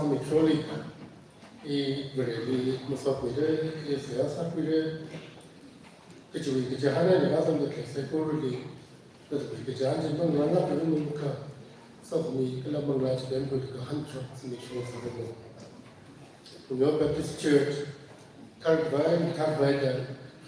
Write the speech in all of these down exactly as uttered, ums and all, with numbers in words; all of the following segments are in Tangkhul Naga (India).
Miksholi, i Vareli masotmira, i seihā sāmira, kachiwui kachihān eina rāzangda khalei saikorali, kachiwui kachihān chi manglā ngākmang kha, sokhami kala manglā chiden khuida kahāng shok, zimiksho sāranu. Phungyo Baptist Church, tharkhavai, tharkhavai da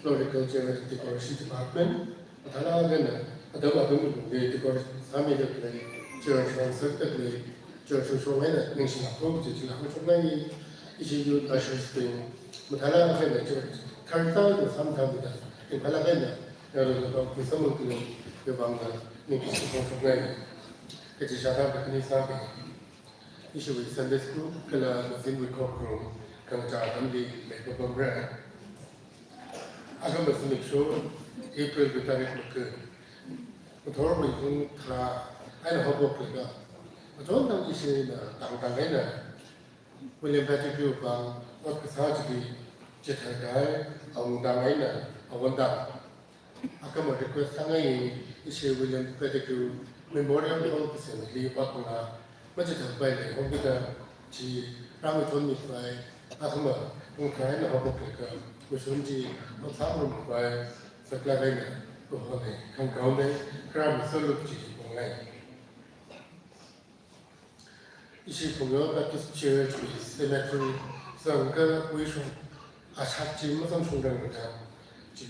Floriculture Decoration Department, mathālāk eina, atam atamli decoration sāmida khalei, church rāngasakda khalei, church shongshong eina ningshilāklu kaji chila hāngshokngai, ishi youth ushers bing, mathālāk eina church, tharkhavai da sāmathāmida, ringphālāk eina, yaronda khuisangmida khalei, yawangda ningshilāk hāngshokngai, kaji shāda khani sāki. Ishiwui Sunday School kala ngazinwui khokharum khangachā atamli leipapamra. Akhama zimiksho Aprilwui tarik maga. Ngathorwui pung tharā eina haophoklaga, achon tang ishina tangtang eina William Pettigrew pāng ot kasā chili chithākahai awungtang eina awon tang. Akhama request sāngai, ishi William Pettigrew Memorial Hall kasemli ot ngarā machithāpailei, hokida chi rāngachonmikhavai, akhama pung tharā eina haophoklaga mashun chi ot sāngarumkhavai, saklāk eina kahonei, khangahonei, kharā masalu chi pongai. Ishi Phungyo Baptist Church wui cemetery zangkawui shong, ashak chi mazangshungrang rida, chi,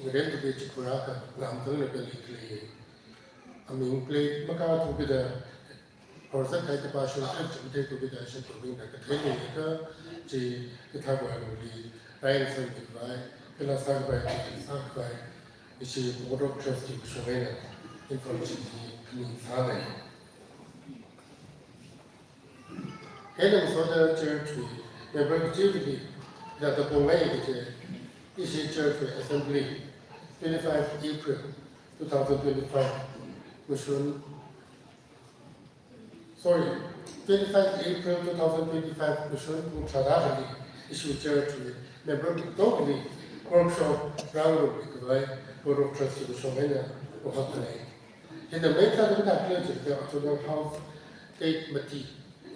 ngarentubi chi khurākha ngamzanglaga leikhalei. Aming plate makāthukida, horzak kaitapa shungkhat chi matheithukida, shimkhurmingda kathei leikha, chi kathākhavai lungli, rāyangsangmikhavai, kala sākhavai, sākhavai, ishi Board of Trustee shong eina information hi khani sāngai. Hina ngasoda church wui member kachivali, da da pongai kaje, ishi church wui assembly, twenty-five April two thousand twenty-five, mashun, sorry, twenty-five April two thousand twenty-five, mashun pung tharāda khalei, ishi church wui member katongli, workshop rāngarumkhavai, Board of Trustee shong eina, hokngai. Hina main sāda kathā khalei jiakha, October house date mati,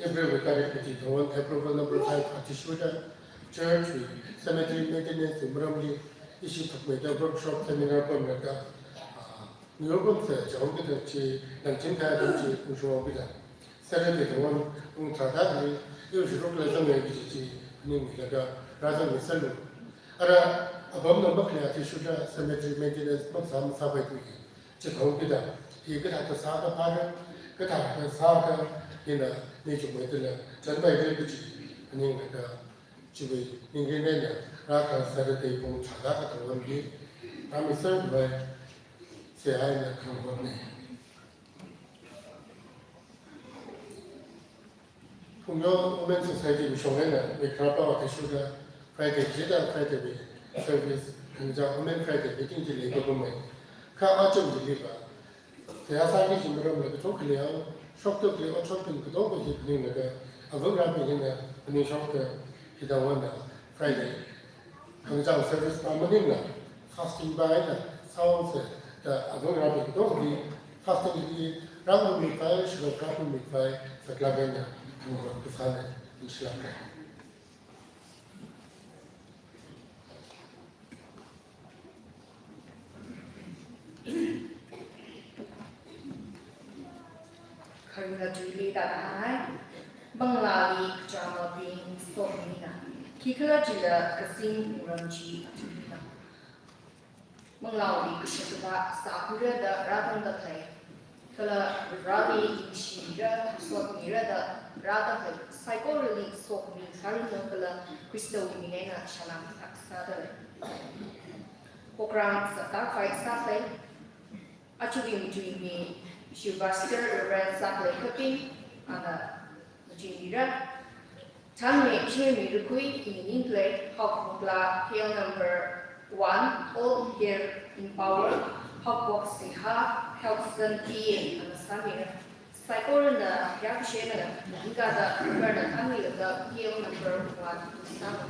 Aprilwui tarik mati thang won, approval number five athishurda, church wui cemetery maintenance wui maramli, ishi thukmeida workshop seminar pamlaga, ah, ngayur pamsa chihomkida chi, langching kaya chi ungshung haokida, Saturday thang won pung tharāda khalei, iwui shurukla zangngai kaji chi ningmilaga rāzangmisalu. Ara apamna makhalei athishurda cemetery maintenance makasā masāpaithu hi. Chithākida, hi kathāda sākha phāra, kathāda sākha hina ni chungmeida la, chanpaira kaji ninglaga, chiwui ningrin eina, rākha Saturday pung tharāda kathang wonli, rāmiserkhavai seihā eina khangahonnei. Phungyo Women Society wui shong eina, mikra pao athishurda, Friday chida Friday wui service, khangachā Women Friday meeting chi leipapamei. Kha acham chiliva, seihā sāki kaji maramla kathok khalei, shokda khalei otshotbing katongva hi phaninglaga, avāva̱rābing hina phaningshokda, hithāda Friday khangachā service pa maningla, fasting pa eina sāhaosa da, avāva̱rābing katongli fasting hi rāngarummipai, shilok rāngarummipai, saklāk eina khangahon kasāna, ningshilāka. Kharinga tuili tāda hāngai, manglāli kachāngabing sokhami na, khikhalajila kazing wungram chi athumna. Manglāwui kashakazā sākhuira da rātangda khalei, kala Vareli ningshimira, sotmira da rāda khalei saikorali sokhami sāranu kala Khristawui ming eina salām sāda lei. Program sāda khavai sāsai, achuki matuimi, ishi Pastor Reverend Saklei Kaping, ana matuimira. Thangmei Chingmei Rukhui, ina ning khalei, haokaphokla, P L number one, All Here in Power, haokaphok seihā, Helpson P A, ana sāmira. Saikorana, yakshe na, hingkada, number na thangmei laga, P L number one, sāmi.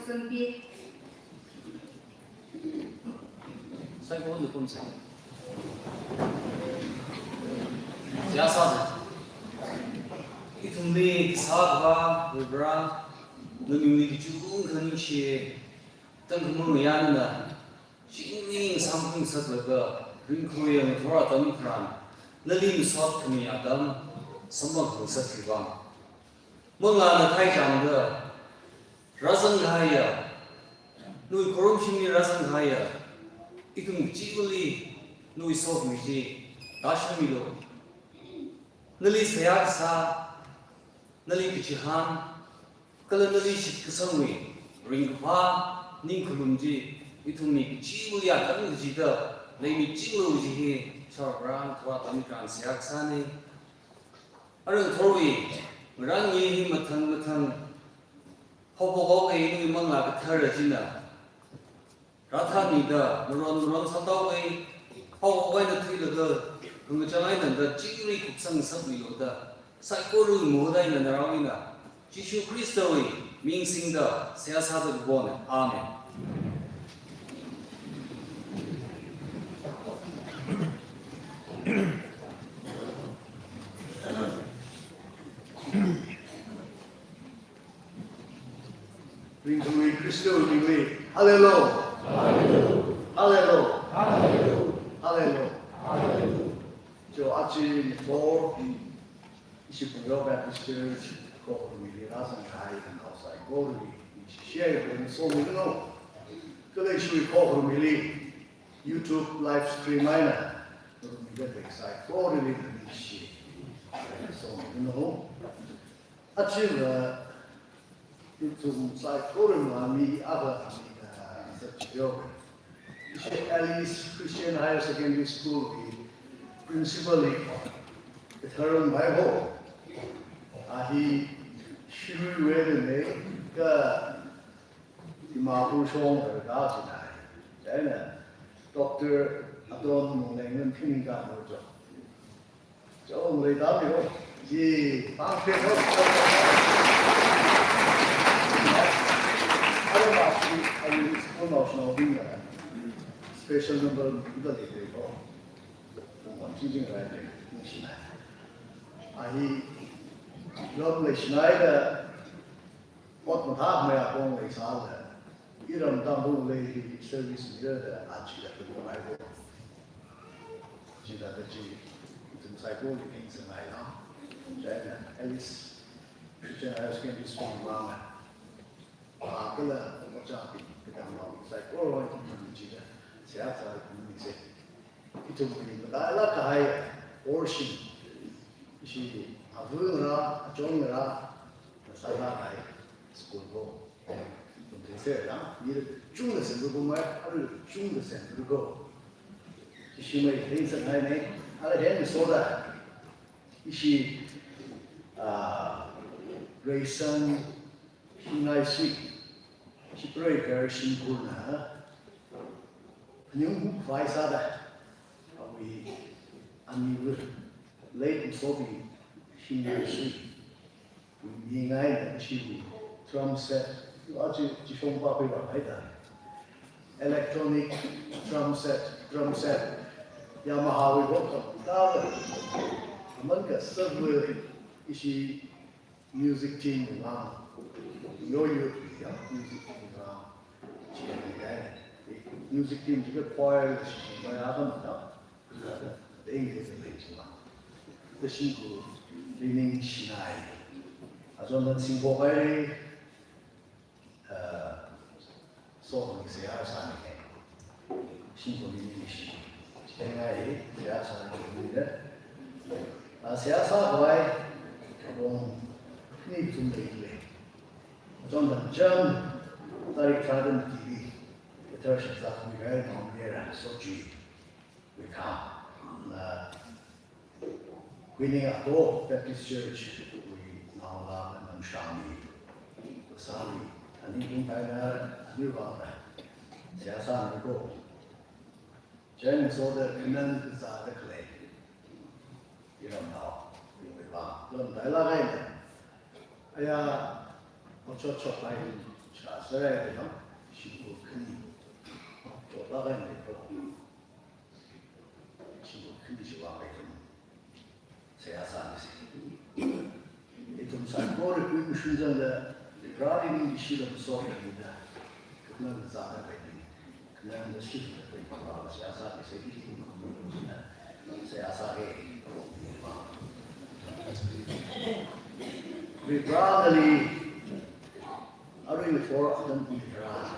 Sampi. Saikora kum sai. Seihā sāsa. Ithumli khisā khavā, Varivara, naningli kachungkha ningshi. Tangkhul mangayā nana, chingri samphang saklaga, ringkhuiya ngathor atam tharan, nali masot khami atam, samphang sakkhavai vang. Manglāna thaichāngda, rāzang kahaiya, nawui khorumshimli rāzang kahaiya, ithum kachivali, nawui sokhami chi, tāshungmilu. Nali seihā kasā, nali kachihān, kala nali shitkasangwui, ringkaphā, ningkhalum chi, ithumli kachivali atam kachida, leimi chinglu chi hi, shāra rang, thwa tam kan seihā kasāna. Arui ngathorwui, ngarān ngi hi mathang mathang, haophok haophok eina manglā kathara china. Rāthāmida, maron maron sāthaowui, haophok eina thuilaga, kangachang eina da chingri kupsang sakmiluda, saikora mahut eina narao eina, Jishu Khristawui ming singda, seihā sāda kapona. Amen. Ringkhalui Khristawui mingli. Hallelujah. Hallelujah. Hallelujah. Hallelujah. Hallelujah. Hallelujah. Cho achi ngathor, ishi Phungyo Baptist Church, Khokharumli rāzang kahai, and outside Khokharumli, ishi share and so we know. Kala ishiwui Khokharumli, YouTube live stream eina, Khokharumli kasā Khokharumli ishi, so we know. Achiva, ithum saikora mi ava mi, ah, sa chiyo. Ishi Alice Christian Higher Secondary School wui principal li, Tharum Baiho. A hi Shirui wui eina ka Dimapur shong ka ka sinai. China Doctor Adon Mungleng Lam Phing ka mo jo. Chong lei dam yo. Ji, pang pe ho. Ara ma shi, ayu school nao shino ding ya. Special number da lei lei ho. Pung wan jing jing rai lei, ningshi nai. A hi, lom lei shinai da, ot mathāmei apong lei sāla. Iram Tangkhul lei service mida da achi da pung rai lei. Chithāda chi, ithum saikorali ningsangai na. China Alice Christian Higher Secondary School manga. Akhala, ojābing, kadang lo, saikora ithum chida, seihā sāda ningse. Ithumli matailāk kahai portion, ishi avā ngarā, achon ngarā, sālāk kahai school ko. Ithum ningse na, mi kachungkha semlu ko mai, arui kachungkha semlu ko. Ishi mai ningsangai ne, ala hen soda. Ishi, ah, Reisang, Shingai Sui, Shipreigar Shimkhurna, Nyung Vai sāda, awui aniwui, late Sobi, Shingai Sui, mi ngai na shiwui drum set, achi chishong pa pei ba hai da. Electronic drum set, drum set, Yamaha wui rock ka ta. Aman ka server ishi music team la, yo yo ya music team la, chi ya ni dai. Music team chi ka choir shi ma ya ka ma ta. Dai ni dai chi ma. Da shi ku learning shi nai. A zon dan sing ko kai. Uh, so, ni seihā sāni hai. Shingkhur ni ni shi. Chitengai, seihā sāni ni de. Ah, seihā sākhavai, kong ni tum de le. Chon dan chang, tarik tharāda T V. Thar shaksa kami rai, mong ni ra, so chi. Wui kham, na, Kuining Ato Baptist Church wui naolā Namshami, Kusami, ani kung kaina, ani vang na, seihā sāni ko. Chang so da kanan kazā da khalei. Iram nao, iram vang, lam dai la gai na. Aya, Ochot chot pai, cha sarai de no, shimkhur khani. Chot la kai ne ko. Shimkhur khani chiwui vang ithum seihā sāmisi. Ithum saikora khuishung zangda, Vareli ningkashi lam sokmida, khanang zāda pai ni. Khanang da shida pai ni, seihā sāmisi, ithum seihā sāki. Vareli, arui ngathor atam hi Vare,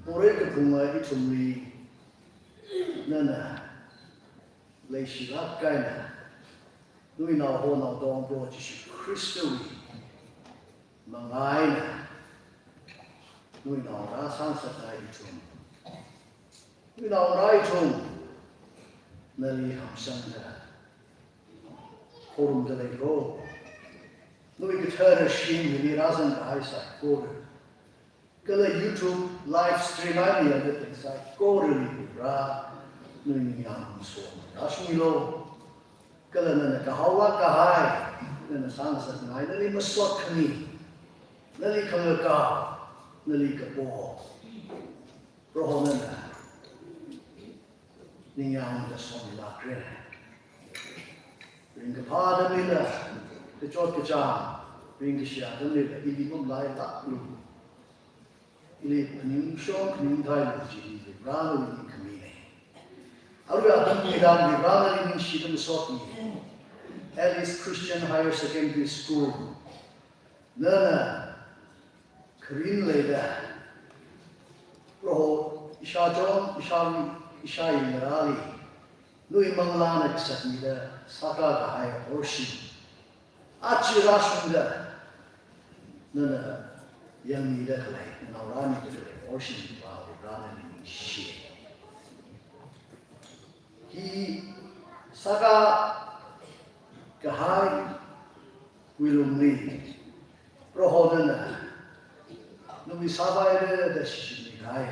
morei kaphunga ithumli nana leishilāk eina, nawui naoho naotong Proho Jishu Khristawui manga eina, nawui naongarā sāngasakngai ithum, nawui naongarā ithum nali hamsangda khorumda lei ko. Nawui kathara shim hili rāzang kahai saikora, kala YouTube live stream eina yangda khalei saikorali Vare, nawui ningyāng ngasotmi rāshungmilu. Kala nana kahaolāk kahai, nana sāngasakngai, nali masot khami, nali khangakao, nali kapo, Proho nana ningyāngda somilākra. Ringkaphā atamlila, kachot kachāng, ringkashi atamlila, ili mamalailāklu. Ili phaningshong phaningthailu kaji hi Vare nawui ningkhamina. Arui atam hili Vare nali ningshida masotmi Alice Christian Higher Secondary School, nana kharing leida, Proho, ishāchon, ishāwui, ishāyi ngarāli nawui manglāna kasatmida sākā kahai worship, aja rāshungda nana yangmida khalei, nana rāmida khalei worship pa Vare nali ningshi. Hi sākā kahaiyawui lungli, Proho nana nawui sāvāira da shichinmi kahai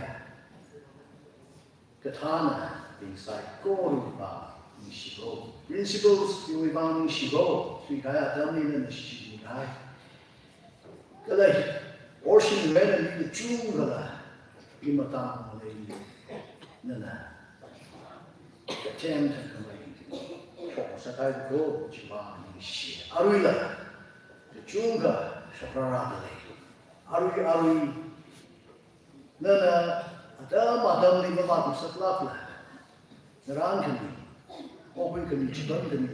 kathānabing saikorawui vang ningshi ko. Principals wui vang ningshi ko. Sui kahai atamli nana shichinmi kahai. Kala hi, worship wui eina mi kachungkhala, hi matang maleili nana kathem thangkhamei shokngasakngai ko, chiwui vang ningshi. Aruila, kachungkha shokrara da lei. Arui, arui, nana atam atamli mavātngasaklākla, ngarān khami, okathui khami, chibam khami,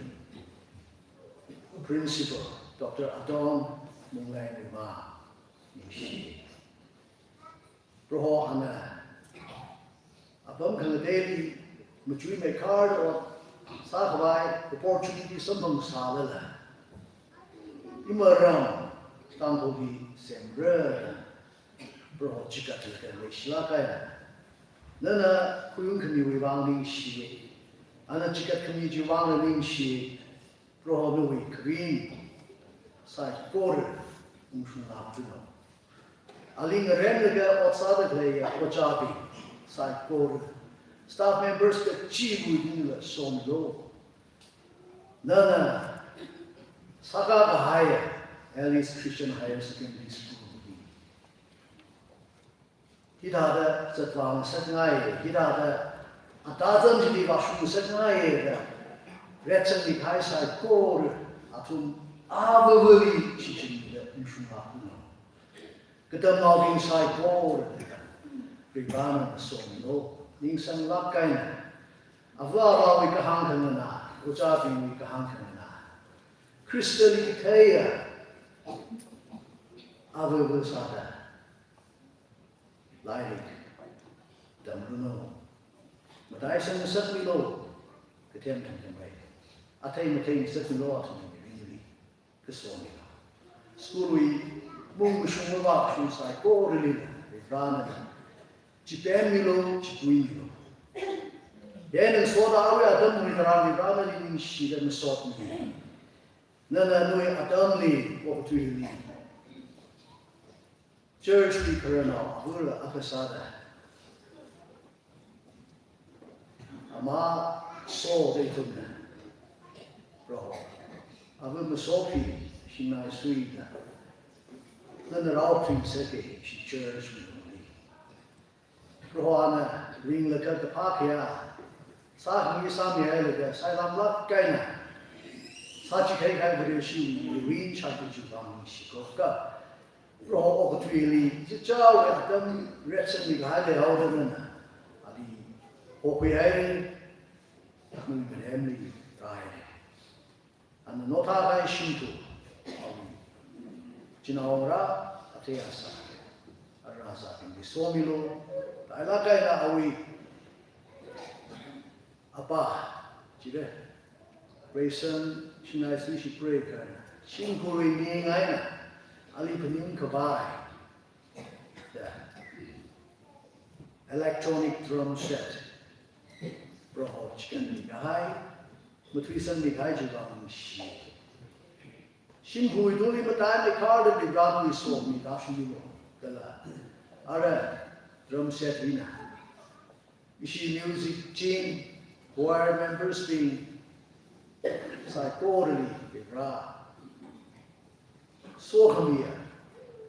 Principal Doctor Adong Munglengwui vang ningshi. Proho ana apam khangateili machui meikharda ot sākhavai opportunity samphang sālala, imaram Tangkhulli semra, Proho chikatlaga leishilāk eina nana khuiung khamiwui vang ningshi. Ana chikat khami chiwui vang ningshi. Proho nawui kharing saikora ungshunglākranu. Aling ngaremlaga ot sāda khaleiya ojābing saikora, staff members kachiva̱wui lungla somlu. Nana sākā kahaiya Alice Christian Higher Secondary School hi hithāda zatvāngasakngai, hithāda atazan chili vāshungngasakngai da, retsangmi kahai saikora athum avāva̱li shichinda ungshunglākranu. Katamnaobing saikora, Varena somlu, ningsanglāk eina, avā avāwui kahāng khanganā, ojābingwui kahāng khanganā, Khristali katheiya avāva̱ sāda lairik tamranu. Mataisang ngasakmilu, kathem thangkhamei, athei mathei ngasakmilu, athumwui mirinli kasomila. School wui mung kashung mavā kashung saikorali Varena chipemmilu, chipuimilu. Eina soda arui atam hi Vareli ningshida masotmi. Nana nawui atamli, okathuili church wui khararnao avāla akha sāda, ama soda ithumna, Proho, ava masopi, shingnai suida, nana rao thing seke ishi church mi longli. Prohona ringlaga kaphā kaya sāhāngmi sāmihailaga sailamlāk eina sāchikhai kahai Vareshi ring shāki chiwui vang ningshiko ka. Proho okathuili chichāwui atam reason mikahai leihaoda nana ali hokhuihai, nawui mirinli rāhaira. Ana naothākahai shimkhur, chinaongarā, athei asā, ara asābingli somilu, lailāk eina awui apa, chire, Reisang Shinai Sui Shipre kahai, shimkhurwui ning eina ali phaningkhavai, ya, electronic drum set, Proho chikānmikahai, mathuisangmikahai chiwui vang ningshi. Shimkhurwui tungli mataimei kharda Vareli somida shimilo, kala ara drum set hina ishi music team, choir members bing saikorali Vare sokhamiya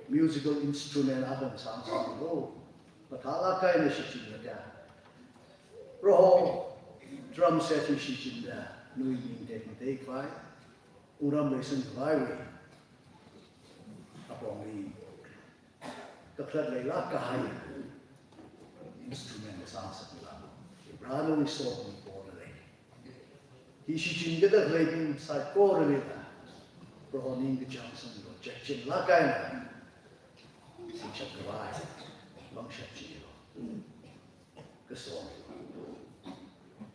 musical instrument akha sāngasaklu. Mathālāk eina shichinlaga, Proho drum set hi shichinda nawui ning tekmateikhavai, wungram reisangkhavaiwui apongli kakhalat leilāk kahai instrument sāngasaklu. Vare nawui sokhami porda lei. Hi shichinkada khaleibing saikoralila Proho ningkachāng sanglu, chekchinlāk eina singshap khavai pangshap chilo. Kaso.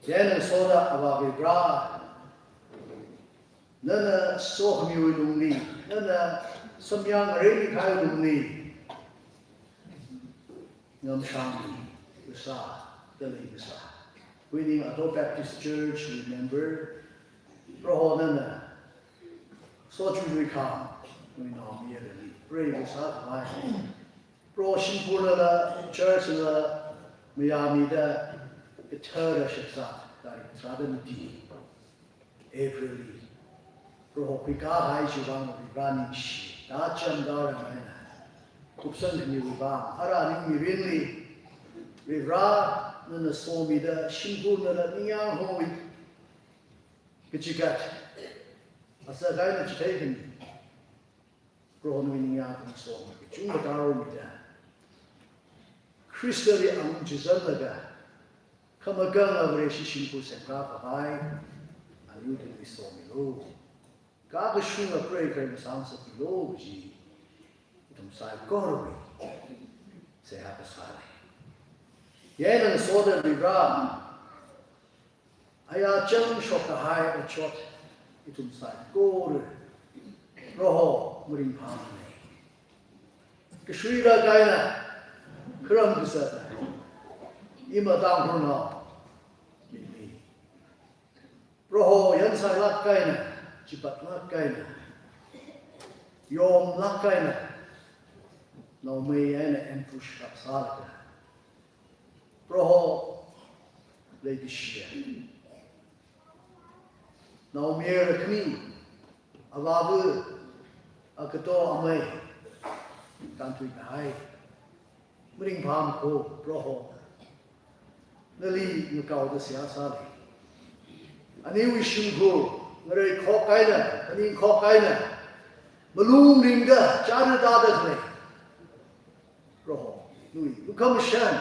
Chieina soda Avāva Vare, nana sokhamiwui lungli, nana samyang ngareimikahai lungli ngamshangmi kasā, dalei kasā, Huining Ato Baptist Church wui member, Proho nana sochuluikhang, nawui naomayarali preiva sākhavai, Proho shimkhurlala churchla mayāmida, kathara shakzā, tarik tharāda mati Aprilli Proho khuikahai chiwui vang Vare ningshi, da cham da rāmana kupsangkhamiwui vang, ara nawui mirinli Vare nana somida shimkhurnala ningyāng hongwui kachigat, asa kaina chitheikhami Proho nawui ningyāng khamasot kachungkha taromida, Khristali alung chizanlaga khamakānga Vareshi shimkhur semkakhavai aniwui tungli somilu. Kakashunga preiva kharei masāngasaklu kaji ithum saikorawui seihā kasāna. Chieina soda Vare, aya chang shokkahai otshot ithum saikora Proho maringphāmana. Kashuilāk eina kharam kazata ima Tangkhulnao, Proho yansailāk eina, chipatlāk eina, yomlāk eina, naomei eina ambush sālaga, Proho leikashiya naomayara khani, avāva, agato amei, kānthuikahai, maringphāmikho Proho, nali ngakaoda seihā sāli. Aniwui shimkhur ngareikhok eina, phaningkhok eina, malung ringda, chara tāda khalei Proho, nawui lukhamashan,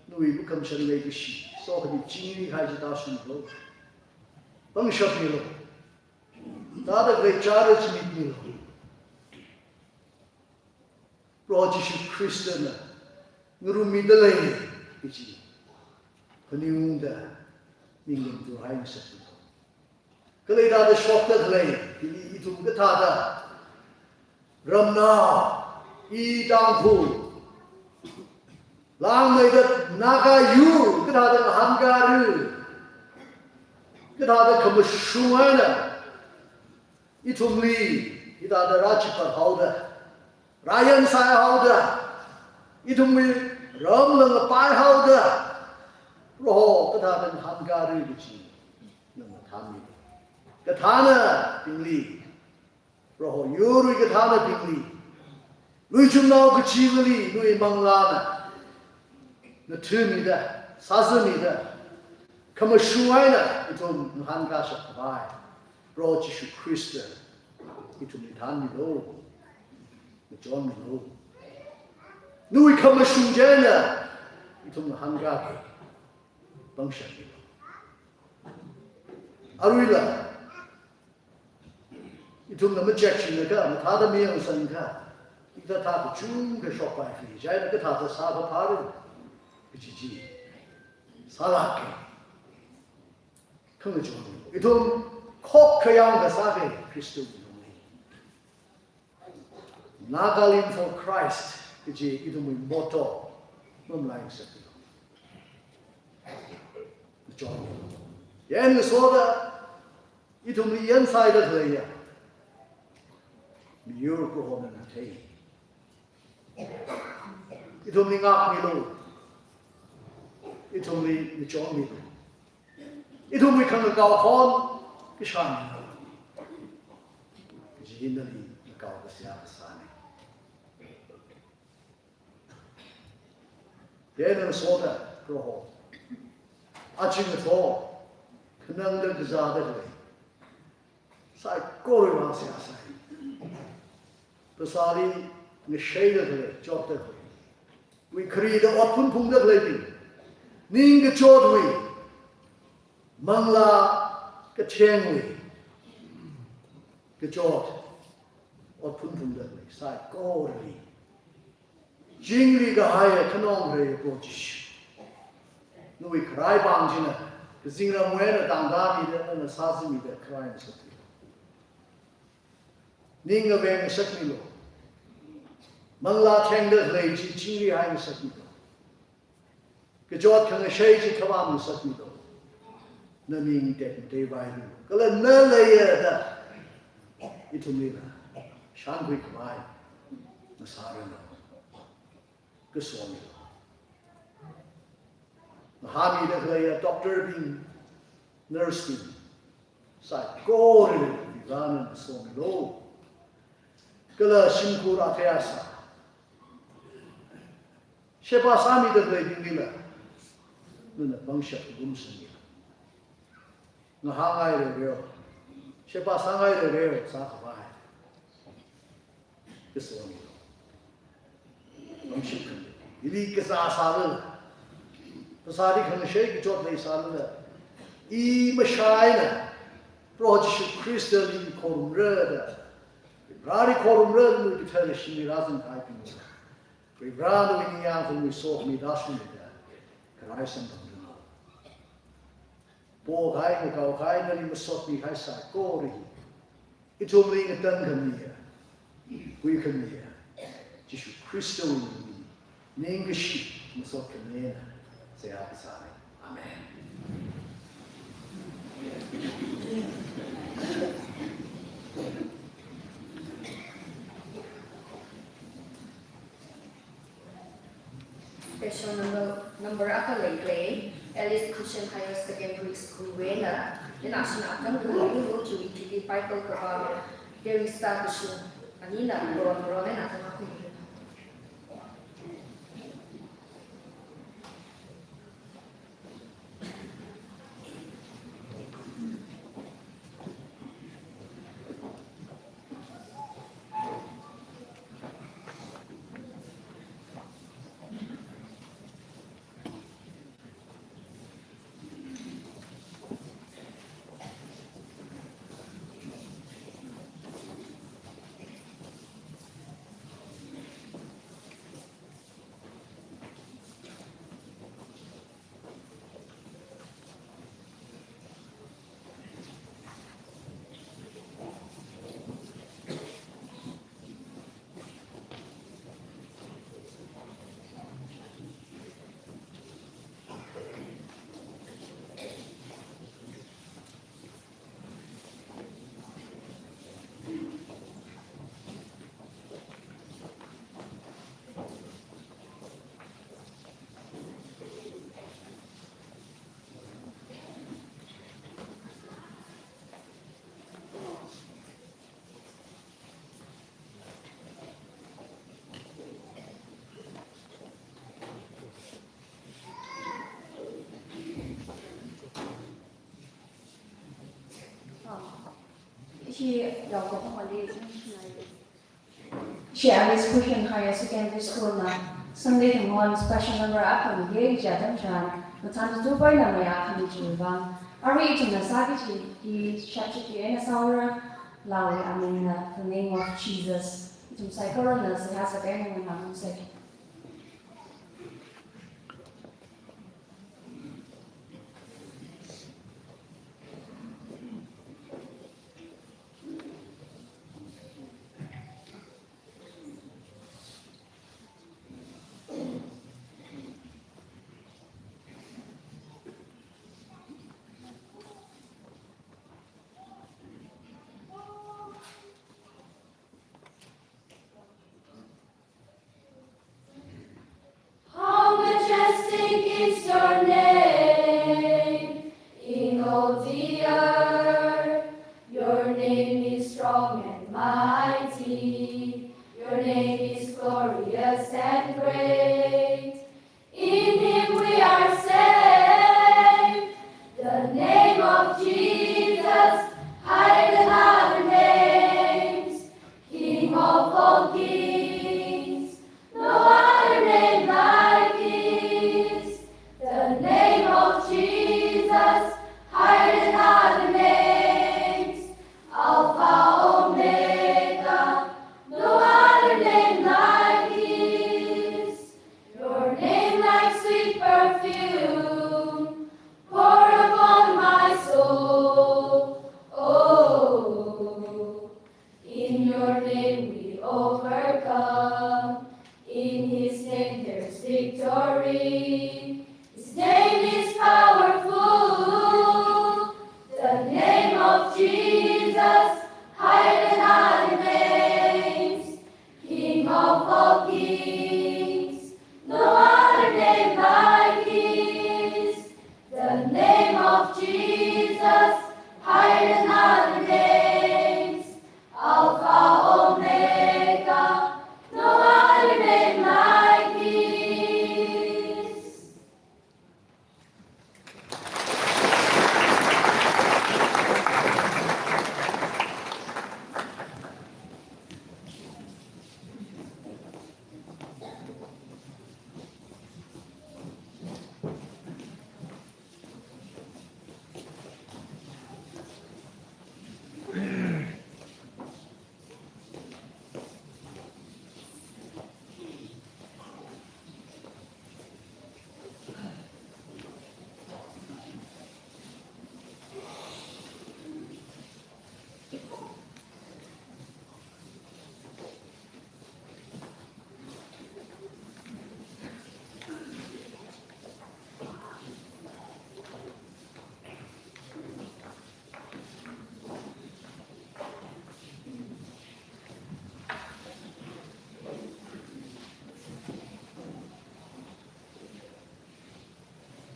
nawui lukhamashan leikashi, sokhami chingri kahai chi tāshunglu, pangshap milu, tāda khalei chara chi mitmilu. Proho Jishu Khristana ngarummida lei kaji phaningungda ningkhamatuihai ngasaklu. Khalei thāda shokda khalei, hili ithum kathāda ramnao, i Tangkhul, langmeida Naga yur kathāda ngahānkara, kathāda khamashung eina ithumli hithāda rāchipathaoda, rāyansaihaoda, ithumwui ramla ngapaihaoda, Proho kathāda ngahānkara kaji nana thānmi. Kathānabingli, Proho yurwui kathānabingli, Lui chumnao kachivali, lui manglāna, ngathāmida, sāzāmida, khamashung eina ithum ngahānkāshap khavai Proho Jishu Khrista ithumli thānmilu, ngachonmilu. Nawui khamashung chieina ithum ngahānkāki, pangshap milu. Aruila ithumna macheck chingakha, mathāda mayangsanakha, hikathā kachungkha shokpaiki, chieina kathāda sākaphāra kaji chi sālāka. Khangachon, ithum khokkha yangkasā hi Khristawui lungli. Nagalim for Christ kaji ithumwui motto mamalai ngasaklu. Ngachon, yan ngasoda ithumli yansāida khaleiya miyur Prohona thei. Ithumli ngākmilu, ithumli ngachonmilu, ithumwui khangakao khon kashāmilu. Kaji hi nali ngakaokasā kasāna. Yan ngasoda Proho, aja ngathor khanangda kazāda khalei saikora vang seihā sāi. Phasāli ngashaida khalei, chotda khalei, wui kharida ot phungphungda khaleibing, ningkachotwui, manglā kathengwui kachot, ot phungphungda khalei saikorali chingri kahaiya khanong Proho Jishu, nawui kharai pāng china kazingramwui eina tangda mida, nana sāzāmida kharai ngasaklu. Ning ngaveng ngasakmilu. Manglā thengda khalei chi chingrihai ngasakmilu. Kachot khangashei chi khavām ngasakmilu. Naning tekmateivailu. Kala nali leiya da ithumlila shānkhui khavai ngasāranu. Kasomilu. Ngahānmida khaleiya doctor bing, nurse bing, saikorali Varena somilu. Kala shimkhur athei asā, sheba sāmida khaleibinglila nana pangshap lumsangmilu. Ngahāngai rereo, sheba sāngai rereo sākhavai kasomilu. Pangshap khami, ili kazā sālala, phasāli khangashei kachot lei sālala, i mashā eina Proho Jishu Khristali khorumra da, Vareli khorumra da, nawui kathara shimli rāzangkahaibingna, Vare nawui ningyāng khami sokhami rāshungmida kharai samphangranu. Pokahai, ngakaokahai, nali masotmikahai saikora hi ithumli ngatan khamiya, huikhamiya Jishu Khristawui ming, ningkashi masot khami eina seihā kasāna. Amen. Special number, number akha leilei, Alice Christian Higher Secondary School wui eina, ina shina atang kulu chili Bible kavā, Teresa Kashung, anina Ron Ron eina atang akha leilei. Shi Yaokok Mali International. Shi Alice Christian Higher Secondary School na Sunday thang hon special number akha miya kaja atam tharan, mathān tu pai na maya khami chiwui vang. Arui ithumna sāki kaji hi shapshi eina sāra, Laa wui aming na The Name of Jesus. Ithum saikorana seihā sāda eina nganāngarumsa. How majestic is your name in all the earth. Your name is strong and mighty. Your name is glorious and great. In him we are saved. The name of Jesus, higher than other names. King of all kings, no other name like his. The name of Jesus, higher than other names. Alpha, Omega, no other name like his. Your name like sweet perfume, pour upon my soul. Oh, in your name we overcome. In his name there's victory. His name is powerful. The name of Jesus, higher than other names. King of all kings, no other name like his. The name of Jesus, higher than other names. Alpha, Omega, no other name like his.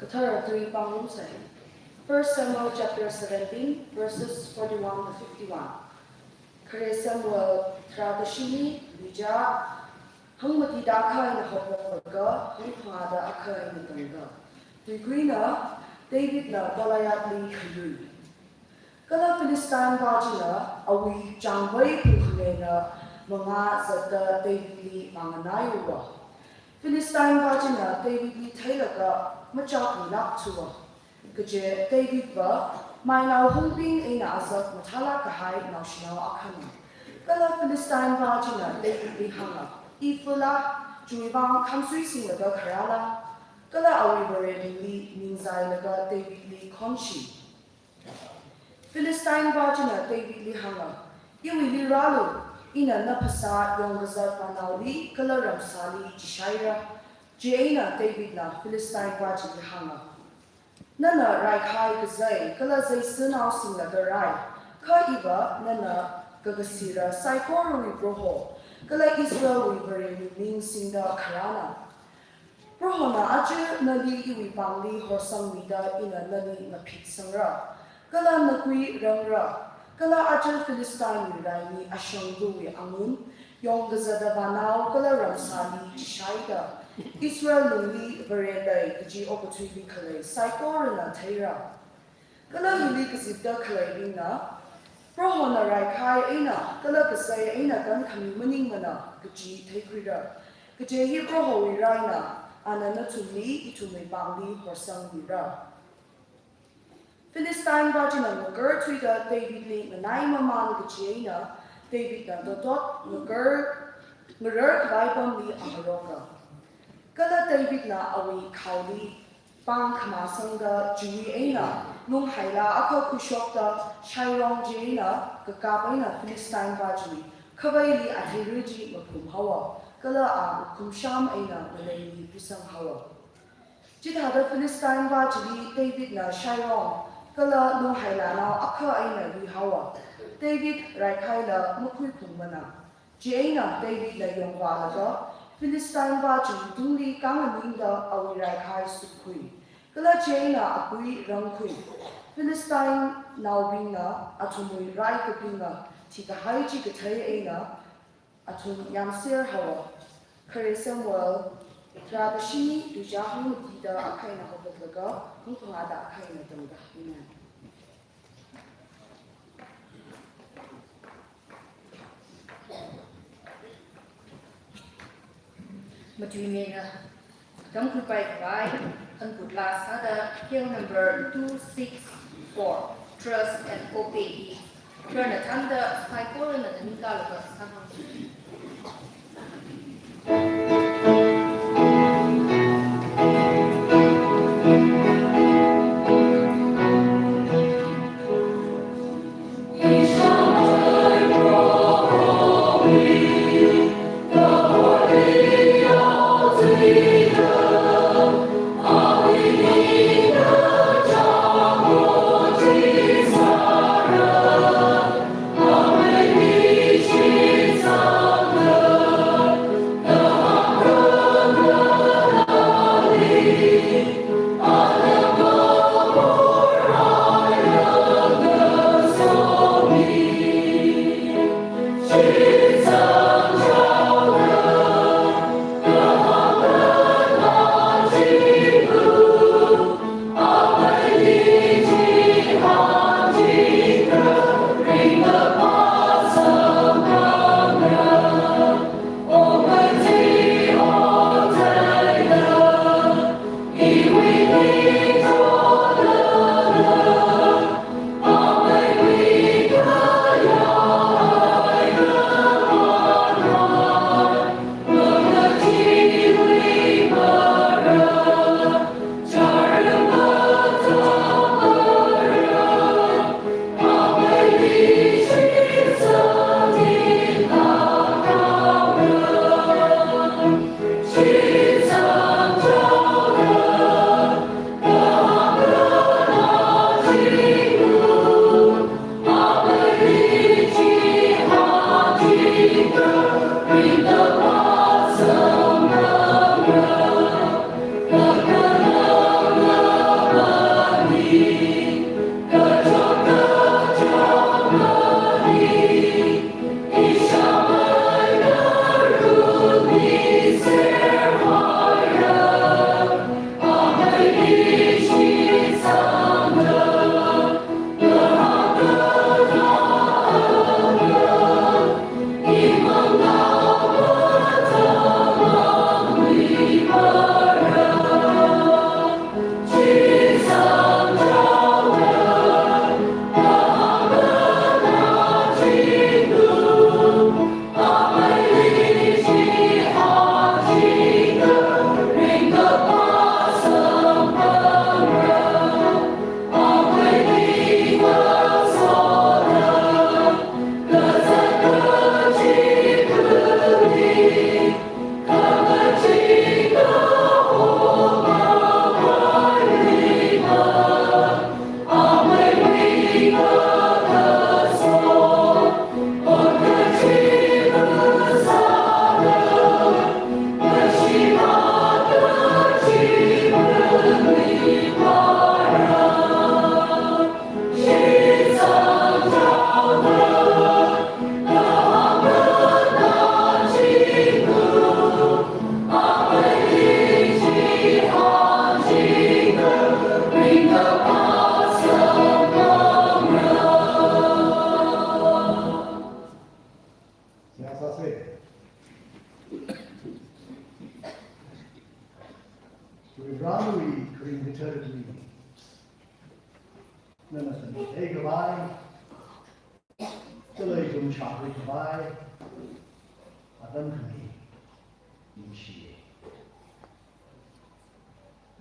Kathara tui pāngarumsa. First Samuel chapter seventeen, verses forty-one to fifty-one. Khare Samuel tharāda shini, luichā hangmatida akha eina haophoklaga hangphangāda akha eina tangda. Tuikuina Davidna Goliathli khayui. Kala Philistine pā china awui changvei phungkhangena mangā zatda Davidli vānganaiuwa. Philistine pā china Davidli theilaga machakmilākthuwa. Kaje Davidva mainao hungbing eina azak mathālāk kahai naoshinao akhana. Kala Philistine pā china Davidli hānga, "Ithula, chiwui vang khamsui singlaga kharāla, kala awui vare mingli ningzailaga Davidli khonshi." Philistine pā china Davidli hānga, "Iwuili rālu, ina na phasā yongkazat vānaoli kala ramsāli chishaira." Chieina Davidna Philistine pā chili hānga, "Nana raikahai kazei kala zeisānao singlaga rai, kha iva nana kakasira saikorawui Proho, kala Israelwui vare ming singda kharāna. Prohona aja nali iwui pāngli horsangmida ina nali ngaphitsangra, kala nakui rangra, kala aja Philistinewui raimi ashangluwui angun, yongkazata vānao kala ramsāli chishaida, Israel lungli vare lei kaji okathuili khalei saikorana theira." Kala hili kazipda khaleibingna Prohona raikhai eina kala kasai eina kankhami maningmana kaji theikhuira. Kaje hi Prohowui raina, ana nathumli ithumwui pāngli horsangmira. Philistine vāchina ngakarthuida Davidli nganaimaman kaji eina, Davidna totot ngarar, ngarar khavai pamli aharoka. Kala Davidna awui khaili pāng khamasangda chiwui eina lunghaila akha khuishokta shairong chi eina kakap eina Philistine vāchiwui khavaili atheira chi maphum haowa, kala a khumsham eina maleili pisang haowa. Chithāda Philistine vāchili Davidna shairong kala lunghailanao akha eina ri haowa. David raikhaila makhuiphungmana. Chieina Davidla yongvālaga Philistine vāchiwui tungli kānganingda awui raikhai sukkhui. Kala chieina apui rangkhui. Philistine naobingna athumwui rai kapinga thikahai chi kathei eina athum yāmser haowa. Khare Samuel, tharāda shini, tuizā hangmatida akha eina haophoklaga hangphangāda akha eina tamda. Amen. Matuimena, tamkhuipai khavai, hanput laa sāda, hymn number two six four, Trust and Obey. Tharāna thānda, saikorana ningkalaga sāngai. Ramwui kharing kathara tui. Nana tangda theikhavai, kala ithum shākhuikhavai, atam khani ningshiya.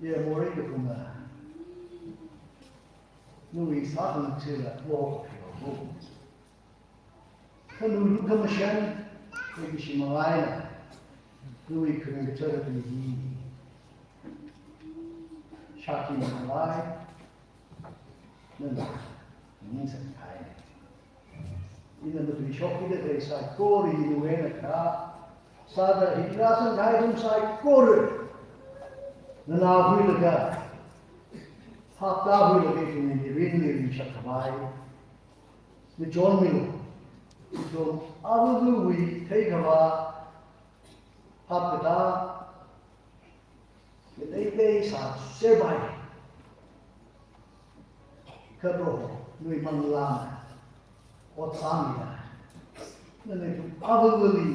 Ye morei kaphunga, nawui sākhangatha chila lok khilo. Kha nulu khamashan, kha ishi mangaiya, nawui kharing kathara tui hi shākhuikhavai, nana ningsang kahai. Ina matuishokki da khalei saikora nawui eina kha, sāda hila sangkahai ithum saikora, nana huilaga, hapta huilaga ithumwui mirinli ringshapkhavai, machonmilu. Ithum avāvawui theikhavā hapkatā kateitei sāserpai. Kha Proho, nawui manglāna ot sāmida, nana ithum avāvali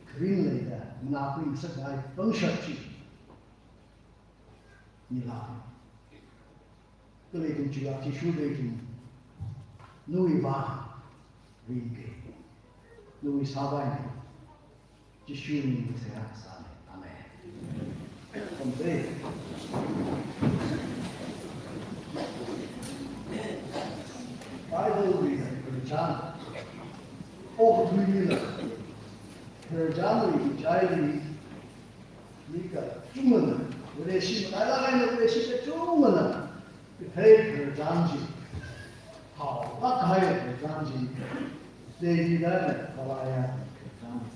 kharing leida nganākhui ngasakngai pangshap chi mila. Kala ithum chila Jishuda ithum nawui vang ringki, nawui sāvaina. Jishuwui mingli seihā kasāna. Amen. Pamde. Bible wui khararchan, okathuili la khararchanwui ngachaili mi kachungana, Vareshi matailāk eina Vareshi kachungana kathei khararchan chi, haolāk kahai khararchan chi, David eina Goliath khararchan chi.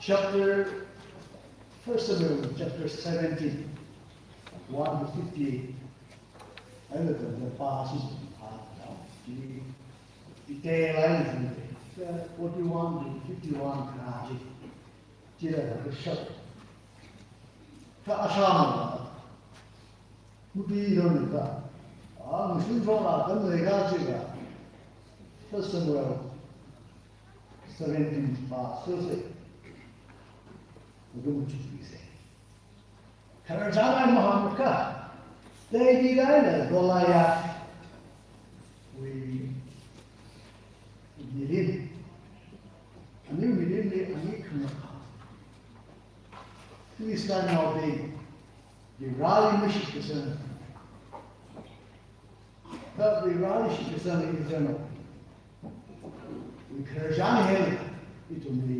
Chapter, First Samuel chapter seventeen, one to fifty-eight. Aina tangda pāsi, pā, chi, detail eina zangda, forty-one to fifty-one kha chi, chila kashap. Kha ashāmana, matuironda, a, mashun shokla kan leikha chila, First Samuel seventeen pāsese. Ungdung chukise. Khararchan eina mahāngakha, David eina Goliath wui mirin. Aniwui mirinli ani khangakha, Philistinenaobing Vareli mashit kasang. Kha Vareli shitkasang Israelnaowui khararchan hi ithumli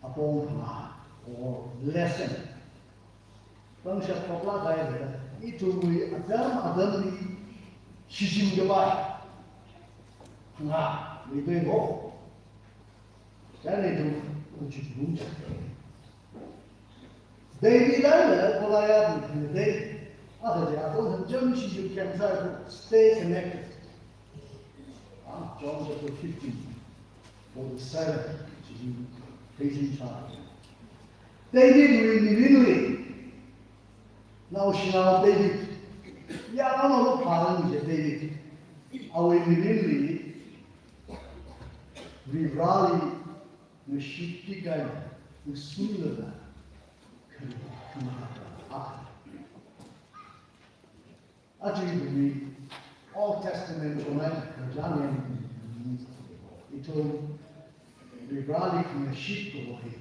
apong phangā or lesson pangshap phoklāk kahai leida, ithumwui atam atamli shichin kapai phangā leidalei ho. Chieina ithum uchuk lungchuk. David eina Goliath hi khangatei. Aja atam atamli shichin kayang sāda stay connected. Ah, John chapter fifteen, forty-seven, chi hi page in chart. Davidwui mirinli, naoshinao David, yanglu phalang je David, awui mirinli, Vareli ngashitki kahai, ngasunlaga, kha, kha, a. Aja ithumwui Old Testament chungli khararchan hi, ithum Vareli khangashit kaho hi,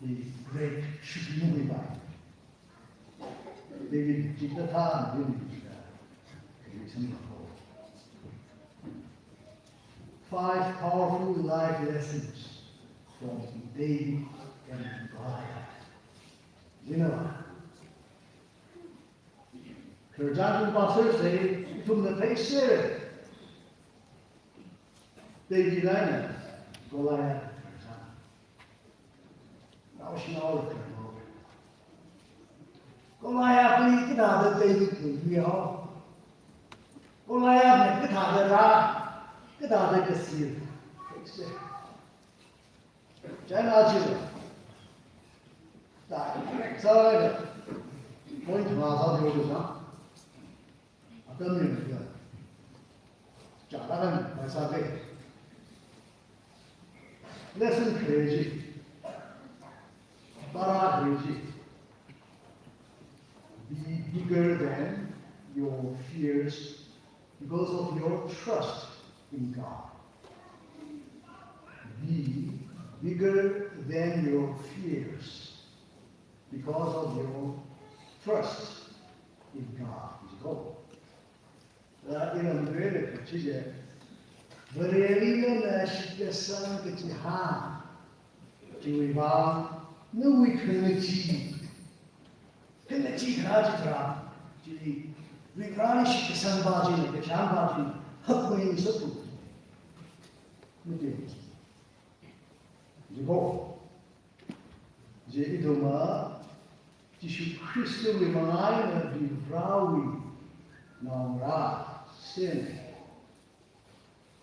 the great shipnui bai. David chithāda ning, five powerful life lessons from David and Goliath. You know, khararchan ithum pāserse, ithumna theise. David eina Goliath khararchan. Naoshinao khararchan. Goliathli kathāda Davidli huihao. Goliathna kathāda rā, kathāda kasir. Theise. Chieina chila, sāda, point phangā sāda yanglu sa. Atam ni ya, chālakan maisāke. Lesson khare chi, para khare chi. Be bigger than your fears because of your trust in God. Be bigger than your fears because of your trust in God. Is God. Laga ina mavele kachi je. Vareli nana shitkasang kachihān. Chiwui vang, nawui khangachee. Khangachee kharā chitharan. Chi, Varivarali shitkasang pa china, kachihān pa china, hakmei sāthu. Mati. Jiko. Je ithumva, Jishu Khristawui mangā eina Varivarawui naongarā sem.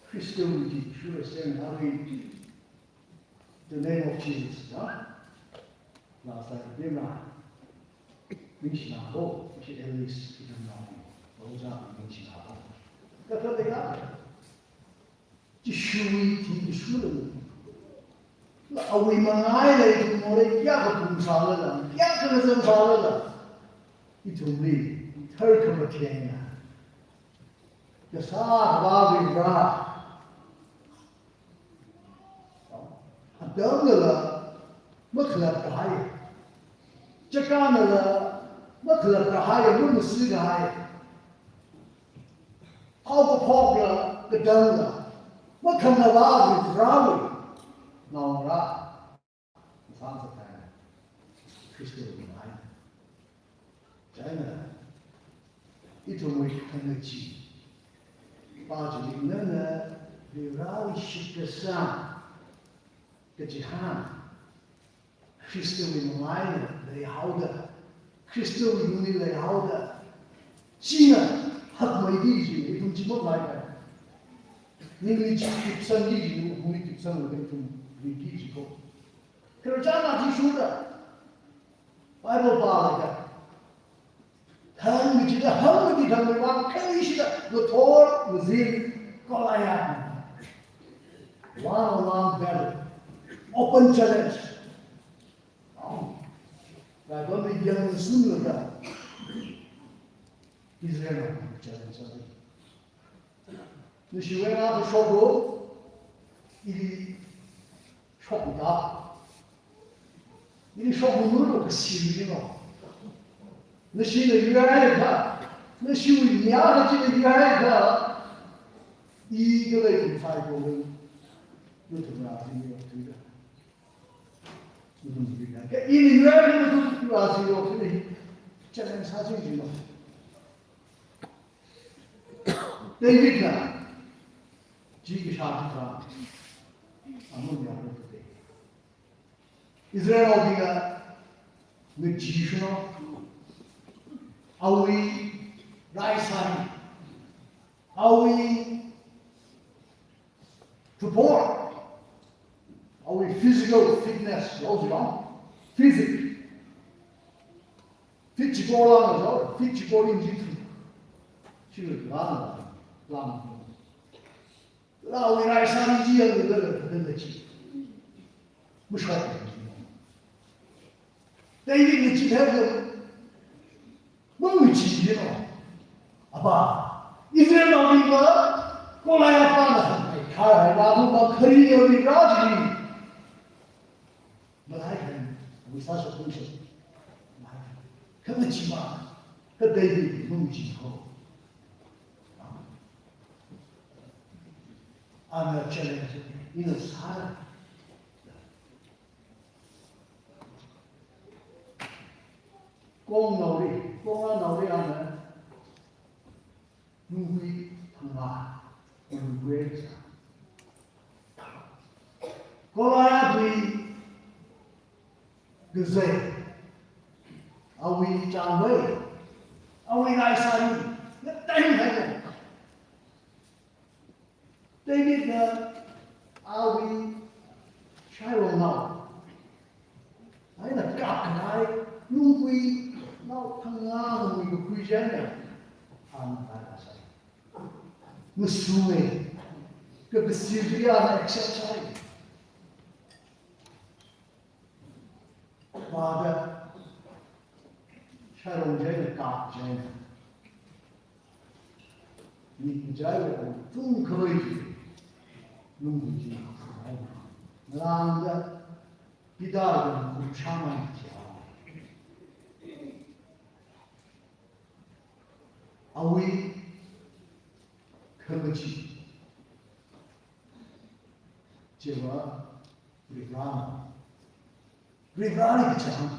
Khristawui Jishura sem haowa. The name of Jesus, ya? Last time, Bimra. Ningshina ko, shi Alice, ithumna. Oja, ningshina ko. Kathāda ka? Jishuwui thingkashurna. Awui mangā eina ithum morei kayākha phungsālala, kayākha ngazanlala, ithumli tharkhamathengna kasā Avāva̱ Vare. Atamnala makhalat kahai. Chakānala makhalat kahai, mamasui kahai. Haokaphokla, katangla, makhangavā Vareli naongarā sāsāthai Khristawui mangā eina. Chieina, ithumwui khangachee pa chi nana Vareli shitkasang kachihān. Khristawui mangā eina leihaoda, Khristawui lungli leihaoda, china hakmeiki kaji, ithum chi maklai kai. Ningli chi tipsangki kaji, wuklungli tipsanglaga ithum riki kaji ko. Khararchan athishurda Bible pālaga, thangmei chida, hangmei chida, hangmei vang, khaishida, ngathor, ngazin, Goliath. One on one battle. Open challenge. Bible li yangsunlaga, Israel challenge sāda. Nashiwui eina shoklu, ili shokta. Ili shoklu lo kasili no. Nashina yuiakha, nashiwui nia kachina yuiakha, i kala i sai ko lo. Lo tumra sini lo tuida. Lo tumra sini lo tuida. Challenge sāching jino. Davidna, chi kasā chitharan, amun ya lo tuida. Israelbingna, ngachishino, awui raisāri, awui Tupor, awui physical fitness, lo jilong, physique. Fit chiko lang jo, fit chiko ling jithu. Chilo lang, lang. Lawui raisāri chi yang le le le chi. Mushok. David ni chi themle. Mungchi yino. Apa, Israelnaobingva, Goliath pana, hai, hai, hai, wa, wa, khari, ya, ri, ra, ji. Malai kan, wisa so kun so. Malai kan. Kha mungchi ma, kha David mungchi ko. Ana challenge, ina sāra. Kong naoli, kong naoli ana, nungui thangma, nungui sa. Goliath wui kazei, awui changvei, awui raisāri, ngatei hai. Davidna awui shaiwongnao, eina kapkhangai, nungkuinao thangngawui kakhui china, ana kai asai. Masume, kakasiri ana accept sai. Vāda, shailong chieina, kap chieina, mi chieina, tung khavai chi, lung chi, ngalāngda, Peter da kum shāmai chi. Awui khangachee chiva Varena. Vareli kachihān.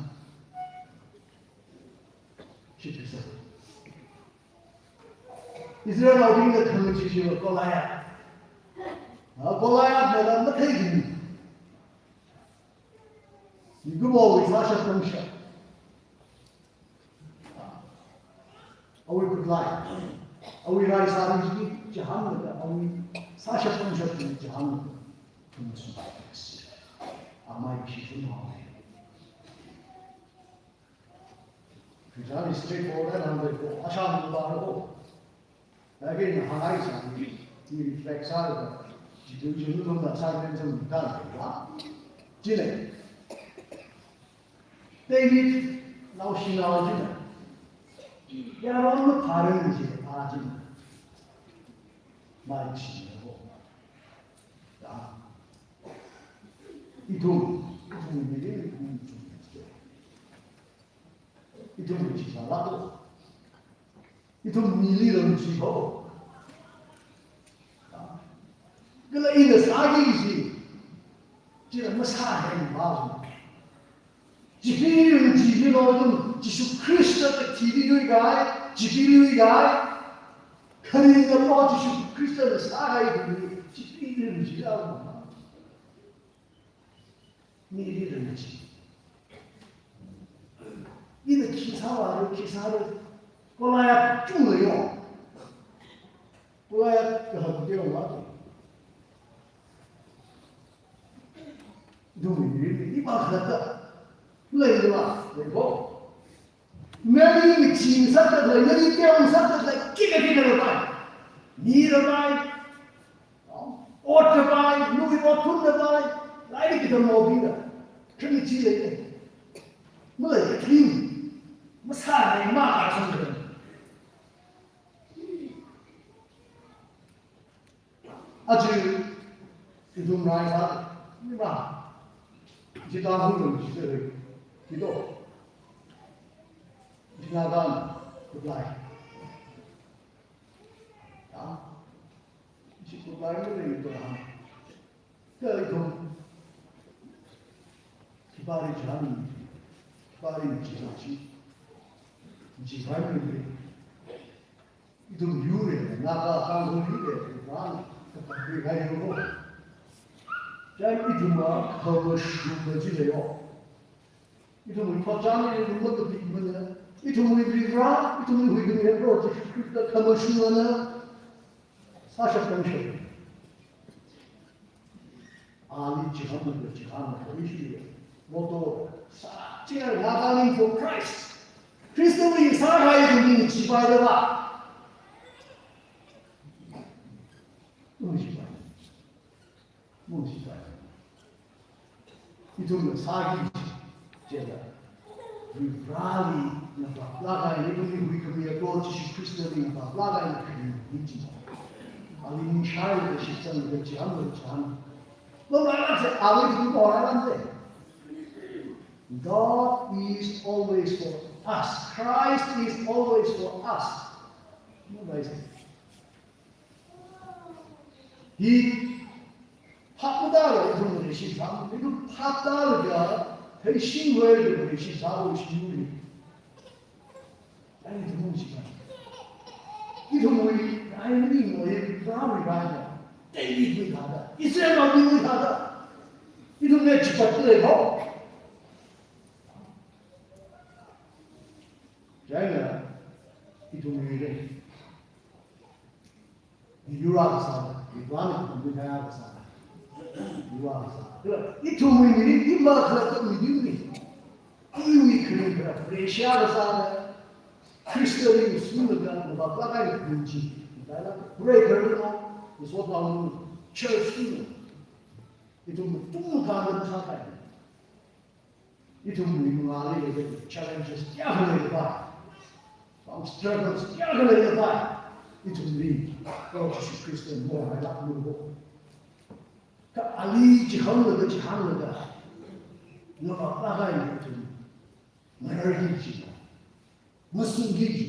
Shitkasak. Israelnaobingna khangachee chiva Goliath. Ah, Goliath nala matheikami. Mikumowui sāshap pangshap. Awui khutlai, awui rai sāri chi chihānlaga, awui sāshap pangshap chi chihānlaga, thumsumbai kasi. Amai kashichin haowa. Kachāng straightforward hāngda ko, ashang ba ko. Again, hāngai sāni, ni reflect sālaga, situation lungda sākren chang ni kan la. Chile. David naoshinao china. Yaron mapharang chi a china. Mai china ko. Ya. Ithum, ithum ni, ithum, ithum. Ithum ni chi sālako. Ithum mili lam chi ho. Kala ina sāki chi, chila masāhai ma. Chipee lam chi hilo ithum, Jishu Khrista kathi lui kai, chipee lui kai. Kharinga po Jishu Khristana sāhai ithum, chipee lam chi la. Mili lam chi. Ina khi sāvāra, khi sāra. Goliath chungla yo. Goliath kahak deo ma. Dumi ni ni ma khata. Lei la, lei ko. Mary ni chi sāda lei, Mary teong sāda lei, kika kika la pai. Ni la pai. Ot la pai, lui ot phun la pai. Lairik kidam mobing da. Khani chi lei. Malei kling. Masāhai ma kasang da. Aja, ithum rai sā, ni ma. Chi ta hung chi te, chi to. Chi na dan, khutlai. Ya. Chi khutlai ni le to ha. Ka ithum. Khipāli chihān, khipāli chi chi. Chi phai ni le. Ithum yurli, Naga Tangkhul yurli, Varena, kapakhui kahai yur ko. Chieina ithumva khamashunga chi leiyo. Ithumwui phapchān hi ithum makapimana. Ithumwui Vare, ithumwui huikhami Proho Jishu Khrista khamashungana. Sāshap pangshap. Ali chihānlaga, chihānlaga, ishi, moto, sā, chihān, Nagaland for Christ. Khristawui sākahai ithum chipaida va. Ithum chipai. Ithum chipai. Ithumna sāki chila. Vareli ngapap lākahai, ithumwui huikhami Proho Jishu Khristali ngapap lākahai khani chi. Ali ningshailaga shitsanglaga chihānlaga chihān. Lo la la se, ali ithum ora la se. God is always for us. Christ is always for us. Lo la se. Hi phap matāla ithum leishisang, ithum phap tālaga theishingwui leishisang, shingwui. Ai ithum shingwui. Ithumwui, ai ni mo ye, Varewui rai da. Davidwui thāda. Israelnaobingwui thāda. Ithumna chipat lei ko. Chieina, ithumwui rai. Yura kasā, Varena ithumwui thaya kasā. Yura kasā. Kala, ithumwui mirin, ima kala ithumwui mirin. Iwui khani kala, Russia kasā, Khristali sumlaga, mabak lākahai khani chi. Dala, breaker no, isot no, church no. Ithum tung kala sākahai. Ithumwui mangāli leida challenges kayākha leilapai, struggles kayākha leilapai, ithumli Lord Jesus Christ morhailākmilo. Kha ali chihānlaga, chihānlaga, ngavāklāk eina ithum ngararki kaji, masungki kaji,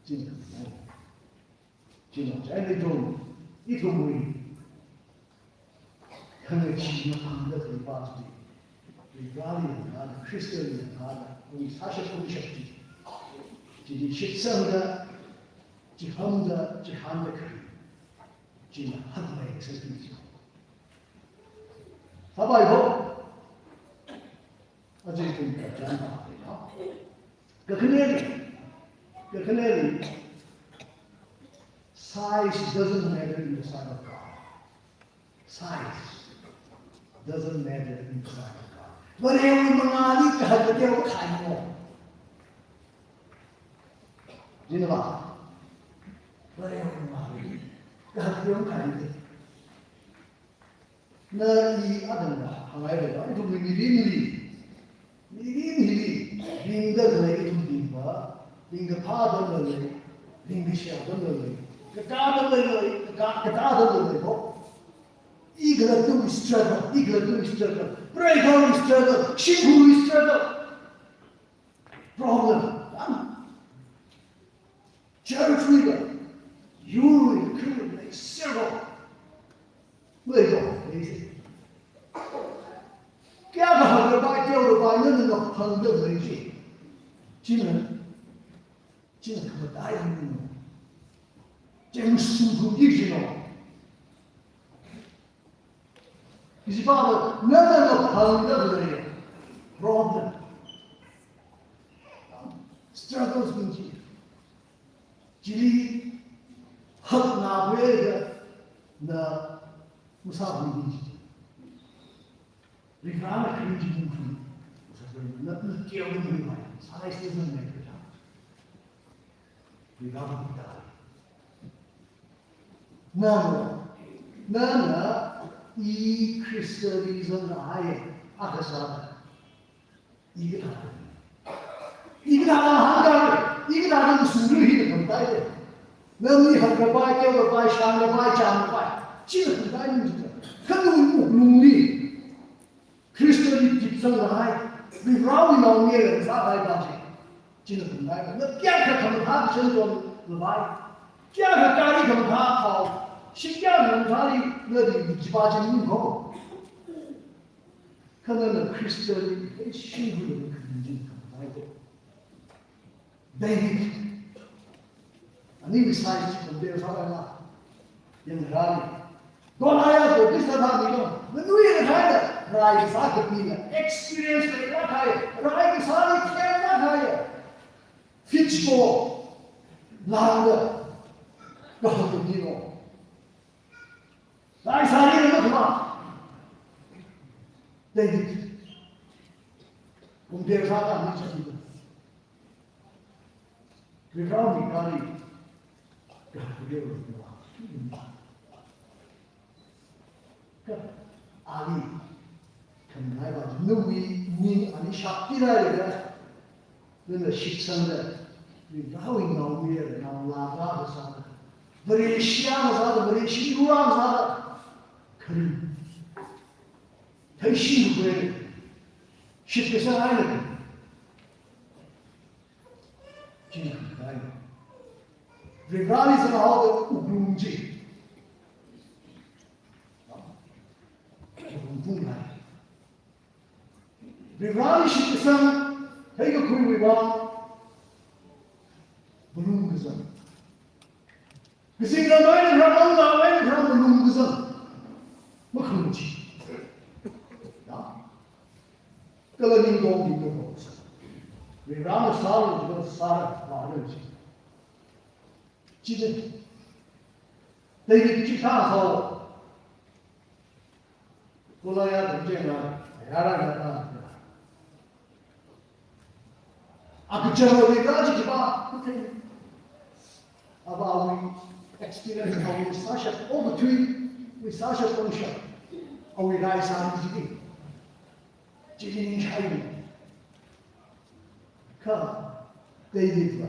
china. China, chieina ithum, ithumwui khangachee maphangda khalei pa chili, Vareli yangkāda, Khristali yangkāda, awui sāshap pungshap chi, chili shitsangda, chihānda, chihānda khalei, china hakmei sāki kaji. Sāpai ho. Aja ithum kachāng pa, no? Kakhaneli, kakhaneli, size doesn't matter in the sight of God. Size doesn't matter in the sight of God. Varewui mangāli kahat kateo khaimo. Jina ba? Varewui mangāli kahat kateo khaimo. Na i adang hāngngai leiva, ithum mirinli, mirin hili, ringda khalei ithumbing va, ringda phāda khalei, ringda shāda khalei, kakāda khalei, kakā, kakāda khalei ko. I khalattawui struggle, i khalattawui struggle, preigahwui struggle, shimkhurwui struggle. Problem. Church leader, yurwui khanuithotli zero. Leiko, leisi. Kayākha hakrapai, teorapai, nana phangda lei chi. China, china khamataiya. China sungkhuiki kajina. Kaji pa va, nana phangda lei. Problem. Struggles bing chi. Chili hakna pheida na masāphalungi kaji. Rikrana kharing chi mungkhui. Na, na keo ni mai. Size doesn't matter. Rikra mungkhui. Nana, nana, i Khristali zanghai, akha sāda. I kathāda. I kathāda hāngda, i kathāda masunglu hina khamataida. Nana hakrapai, teorapai, shānlapai, chānlapai. China khamataida. Khanui wuklungli Khristali tipsang kahai, Varewui naomayara sākahai pa chi. China khamataida. Na kayākha khamathā kashan chonlapai. Kayākha kari khamathā khao. Shim kayākha khamathāli nali chi pa chi mungkhui. Kha nana Khristali, eh, shimkhurli kharing chi khamataida. David. Ani misai chi compare sāpaila. Yangrai. Goliath to Khrista thānilo. Manui na thāda. Rai kasā kapina. Experience leilāk kahai. Rai kasāli thenglāk kahai. Fishbowl. Lāngda. Kahak kapilo. Rai sāli na makhama. David. Compare sāda ni chi. Varewui kari, ka ali, khangai va, nawui ning ani shakti leida, nana shitsangda, Varewui naomayara, naolāva sāda, Vareshi sāda, Vareshi ura sāda, kharing. Theishi khuiya, shitkasang eina. Chi khuiya. Vareli zanghaoda wuklung chi. Wuklung phunghai. Vareli shitkasang, theikakhuiwui vang. Malung kazang. Kazingramwui eina kharam, manglāwui eina kharam malung kazang. Makhangachee. Ya. Kala ningtong bingna kazang. Varena sālu, sālu, sālu chi. Chida. David chithā sālu. Goliath da chieina, yara yara. Akachang Vareli kaji kajipa, ava awui experience, awui sāshap, okathuiwui sāshap pangshap, awui rai sāmi jiki. Chili ningshai. Davidva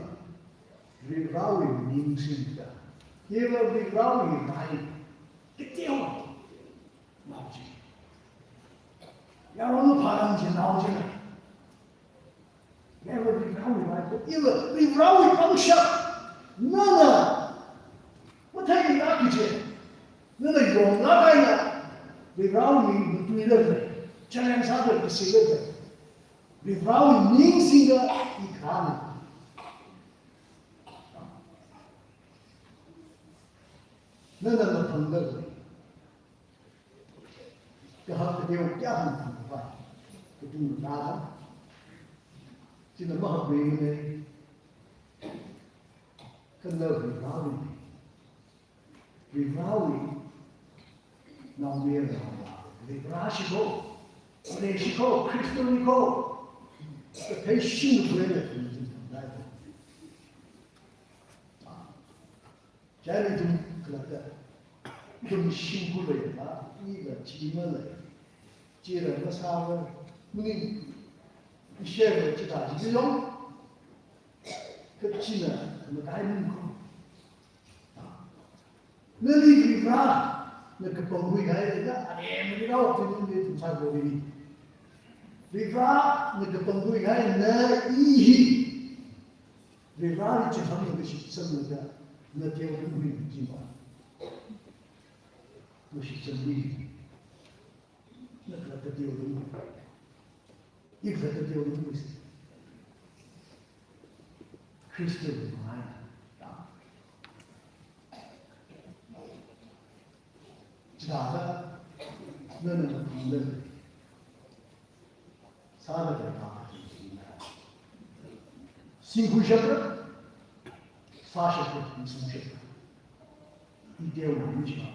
Varivarāwui ming singda, hiva Varivarāwui rai kateowa naoching. Yaron pharan chi naoching. Hiva Varivarāwui rai, hiva Varivarāwui pangshap. Nana matheilāk kaji, nana yonglāk eina Varivarāwui ming matuilāka, challenge sāda kasila. Varivarāwui ming singda i kharāna. Nana mathangda lei. Kahak kateo kayākha mathangpai. Katung nada. China mahak mei mei. Kha na Varivarāwui. Varivarāwui naomayara naongarā, Varivarā shiko, Vare shiko, Khristali ko, kathei shim Varena tun tun tun dai ko. Chieina ithum khalatta, ithum shimkhur leiva, ila chi malei, chila masāva, muni, isheva chithā chi yong, kachina, makai mung ko. Nali Varivarāna kapangkhui kahai, na are Varivarā ot tun tun tun sai ko ni. Varivarāna kapangkhui kahai, na i hi. Varivarāli chihānlaga shitsanglaga, na teokha mui jima. Na shitsangli. Na khalatta teokha mui. I khalatta teokha mui. Khristawui mangāli. Chithāda, nana mathangda lei. Sāda lei, singkhui shapra, sā shapra, sung shapra. I teowa ni chima.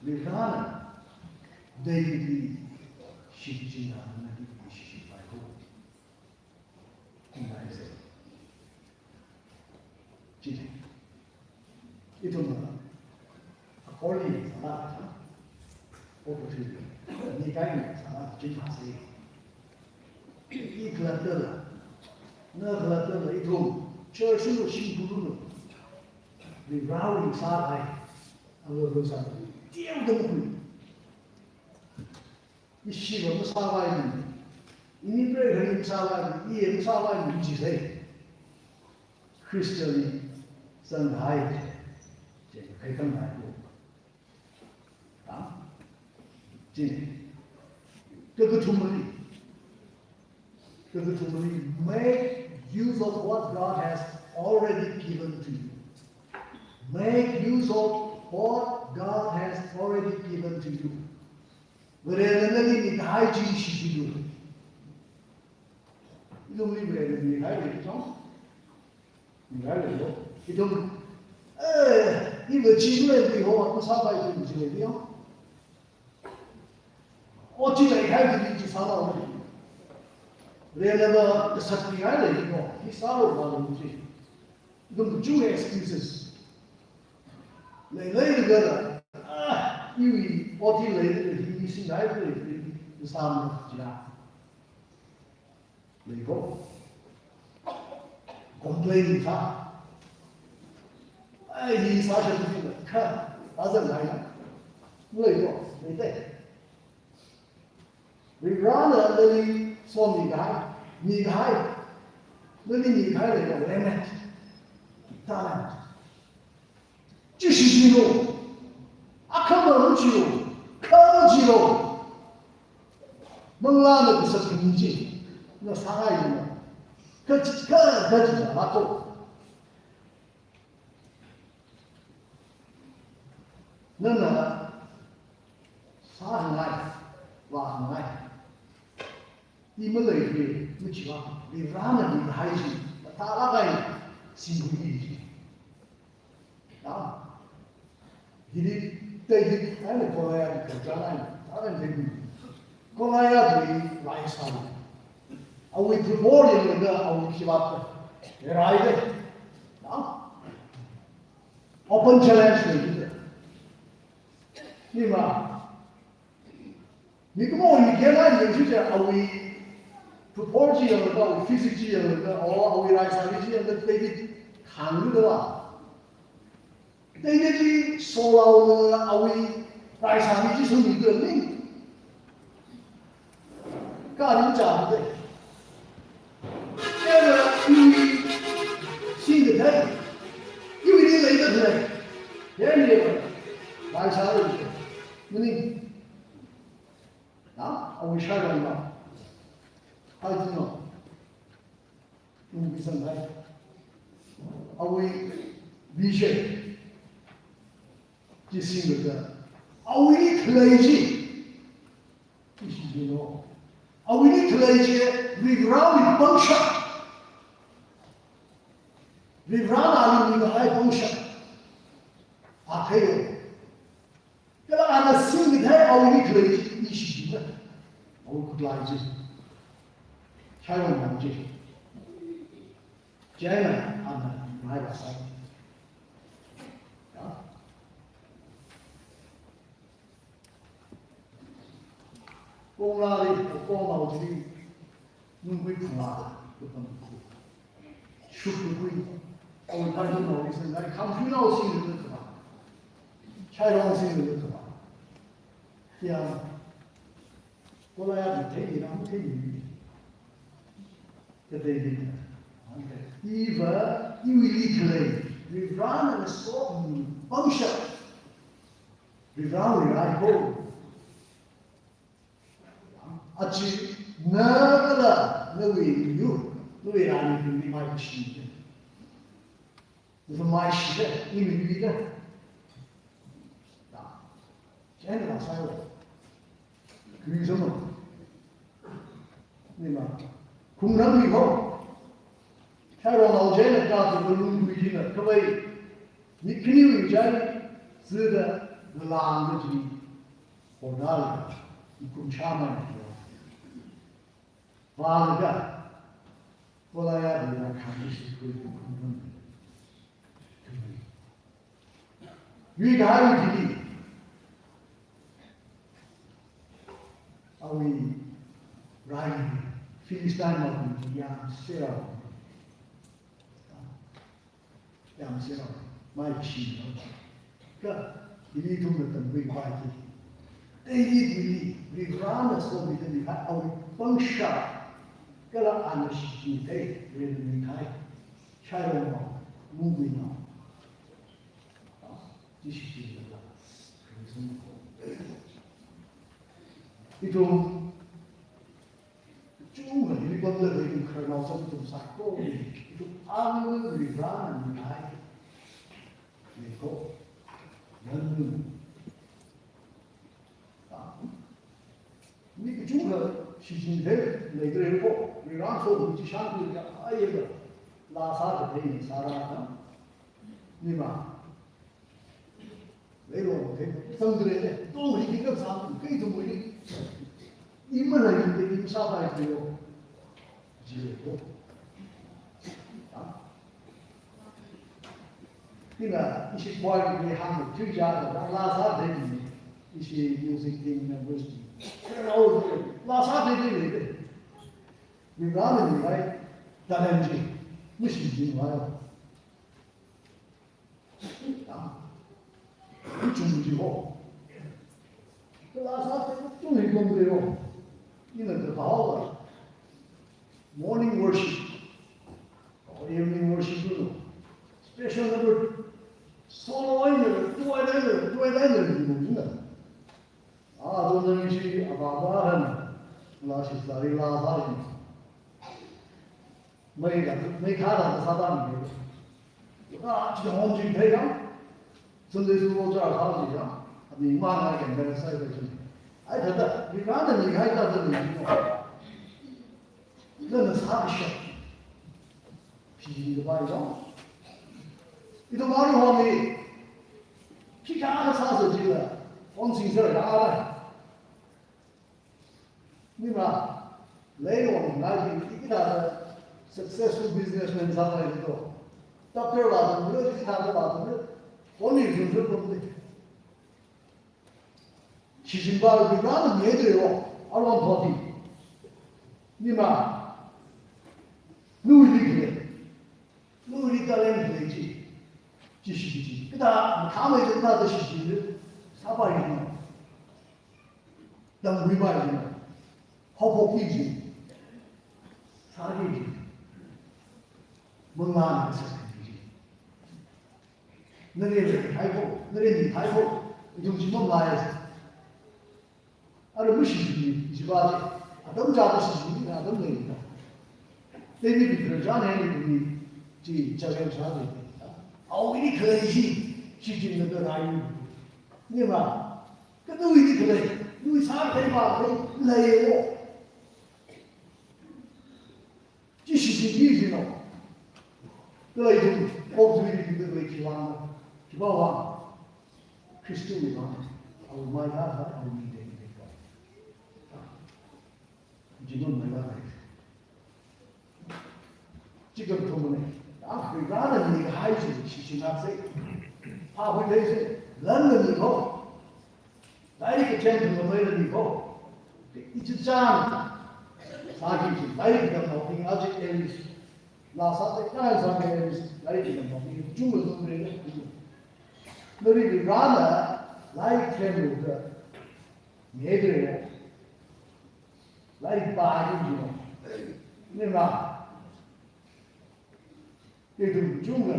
Varivarāna Davidli shichinna, nali shichinpai ko. Ina ise. Chili. Ithumna, according to sāla, opportunity, ni kaina sāla, chimase. I khalattala, na khalattala, ithum, church lo, shimkhurlo, Varivarāwui sākahai, alo lo sā, teokha mui. Ishiva masāvai mi, ini preikhani masāvai mi, iye masāvai mi jisei. Khristali zanghai, je, je, kaikhang hai ko. Ha? Jin. Kakathumali. Kakathumali, make use of what God has already given to you. Make use of what God has already given to you. Varena nali mikahai chi shichilu. Ithumli Varena mikahai lei chong. Mikahai lei lo. Ithum, eh, iva chi lei, iva masāpai ithum chi lei, yo. Ot chi leihai chi chi sālāklo. Varena kasat mikahai lei, yo. Hi sālo vālo chi. Ithum kachungkha excuses. Lei, leilāka, ah, iwui ot hi leilāka, hi missing hai lei, hi sāmana jila. Lei ko. Complain sā. Ai, hi sāshap chi kha, azan hai na. Lei ko, leite. Varivarana nali somikahai, mikahai, nali mikahai leila remnant, talent. Chi shichilu, akhama machilu, kha machilu. Manglāna kasat khami chi, na sāngaina. Kha, kha, kha chi na to. Nana sāngai, vāngai. I maleili, machiva, Varivarana mikahai chi, mathālāk eina singkhui chi. Ya. Hili, te hi, ai, Goliath, Goliath, ai, te hi. Goliath hi rai sāi. Awui football yanglaga, awui khivat, rai de. Ya. Open challenge lei de. Ni ma. Mikumo hi kena yangshi je awui Football chi yanglaga, physics chi yanglaga, o, awui raisāli chi yanglaga, David khangluda. David chi Saul awui raisāli chi sumida ni. Karin cha de. Kala iwui singda thai. Iwuili leida thai. Yeni raisāli. Mani. Na, awui shailong na. Hai tino. Ungbi sanghai. Awui vision chi singda. Awui khalei chi. Ishi jino. Awui khalei chi Varivarāwui pangshap. Varivarāna ali mikahai pangshap. Akhayo. Kala ana singda thai awui khalei chi ishi jina. Awui khutlai chi. Shailong mang chi. Chieina ana mai ba sai. Ya. Konglali, konglao chi. Nungkui phunga, kupang ku. Shuk kui. Awui thai nao isan ngai, kham shu nao singda kaba. Shailong singda kaba. Ya. Goliath na theimi, na matheimi. Kateili. Iva, iwuili khalei. Varivarāna nasomi pangshap. Varivarāwui rai ho. Achi, na kala, nawui yu, nawui rai ni pimli mai kashi. Zamaishida, iwuili da. Da. Chieina la saiwa. Kuzama. Nima. Khungrangli ho. Shailong nao chieina katu kalung kuijina. Kavai. Ni khaniwui chai. Zida. Ngalāngda chi. Honala. Ikum shamai. Vālaga, Goliath na khani shi kui kumkum. Yui kahai dili. Awui rai Philistine mabing yangserao. Yangserao, mai shino. Kha, hili ithumna tamkhui kapai chi. Davidli, Varivarāna somida mikahai awui pangshap. Kala ana shichin thei, ren mikahai. Shailong nao, mungkui nao. Chi shichin thei. Ithum, Chungkha hili pamda lei ithum khararnao chang ithum saikora. Ithum ānga Varivarāna mikahai. Leiko. Nanu. Mi kachungkha shichin thei leikharei ko. Varivarā so hu chi shang tu ya ai ya. Laa sāda thei ni sāra na. Nima. Leilong thei, sangdre le, tong hi ki kasang, kei tumui. Ima na yin de, im sāpai tuyo. Jile ko. Ha? Ina, ishi choir ni hang, tui ja, la, laa sāda ni. Ishi music team members team. Laa sāda ni. Ni rāna ni rai, talent ji. Mishi ji rai. Chungji ho. Kala sāda chungli kongde ho. Ina da kahaowa. Morning worship. Or evening worship, you know. Special number. Solo eina, duwa eina, duwa eina, you know. A, to nang shi, a, ba, ba, han. La shi, sa, ri, la, sa, shi. Mai ka, mai ka la sa ba ni. A, chi hom chi thei ya. Sunday school cha sa ji ya. Ani ma na kan da sai ba ji. Ai, da, da, ni ka da ni hai da da ni. Ina na sa shi. Shi ji ba ya. Ito ma ru ho ni. Khi ka ka sa sa ji la. On sing sa ya la. Nima, leilong ngai hithāda successful businessman sāpai to. Doctor vāda, hithāda vāda, only zunzun pumde. Shichinva Varivarāna mi de yo, arong thoti. Nima, Nawuili khalei, nawuili talent khalei chi, chi shichin chi. Kathā, makhamei kathāda shichin chi, sāpai chi. Tamkhuipai chi. Haophokki chi. Sāki chi. Manglā na sāki chi. Nali leihaipo, nali mihaipo, ithum chi manglā ya. Ara mashichin chi, chi ba chi, atam chāda shichin chi, atam leida. Teni bi khararchan eina ni, chi challenge sāda. Awuili khalei chi, shichinlaga rai. Nima, kha nawuili khalei, nawui sākahai pa khalei, leiwo. Chi shichin chi jino. Kala ithum, okathuili ithum khalei khiwui vang, khiwui vang. Khristawui vang. Awui maithā, awui mi dei dei ko. Jino maithā dei. Chikha thumne. Ah, Varena mikahai chi, shichin haksei. Phākhui theisei. Lan lan ni ko. Lairik kathem thumkhamei lan ni ko. Ichichāng. Sāki chi, lairik katamnaobing aja English. Laa sāda, laa sāda English, lairik katamnaobing kachungkha zangre. Nali Varena, lairik themlu da. Ngedre. Lairik pāki jino. Nima. Ithum chungda,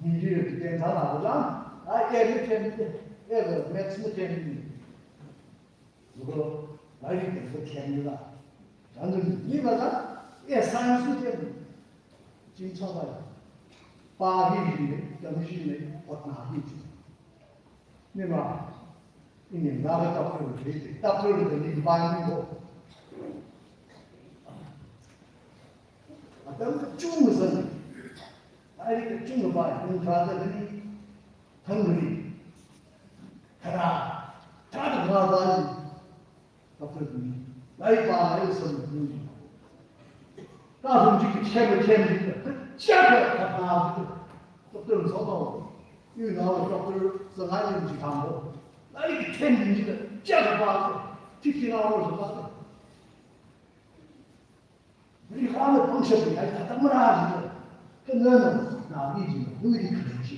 mili ri ten thāla bujang, ai, e, mi ten, e, maths mi ten. Zuko, lairik ten ten la. Chānjam ni bujang, e, science mi ten. Chingchāpai. Pāki jina, tamki jina, hotnāki jina. Nima, ini nara doctor, doctor ni bani ko. Atam kachungkha zang, lairik kachungkha pā, ung thāda kani, thang kani, thara, thada ma bani. Doctor ni, lairik pāngai samphang ni. Kathum chi kachem kachem ni, kachaka katna ni. Doctor ni sāpao. Yu nao doctor zangai ni chi khangbo. Lairik kachem ni, kachaka pā. Fifteen hours pā. Varena pangshap ni hai khatam mara jina. Kha nana, nawuili jina, nawuili khalei chi.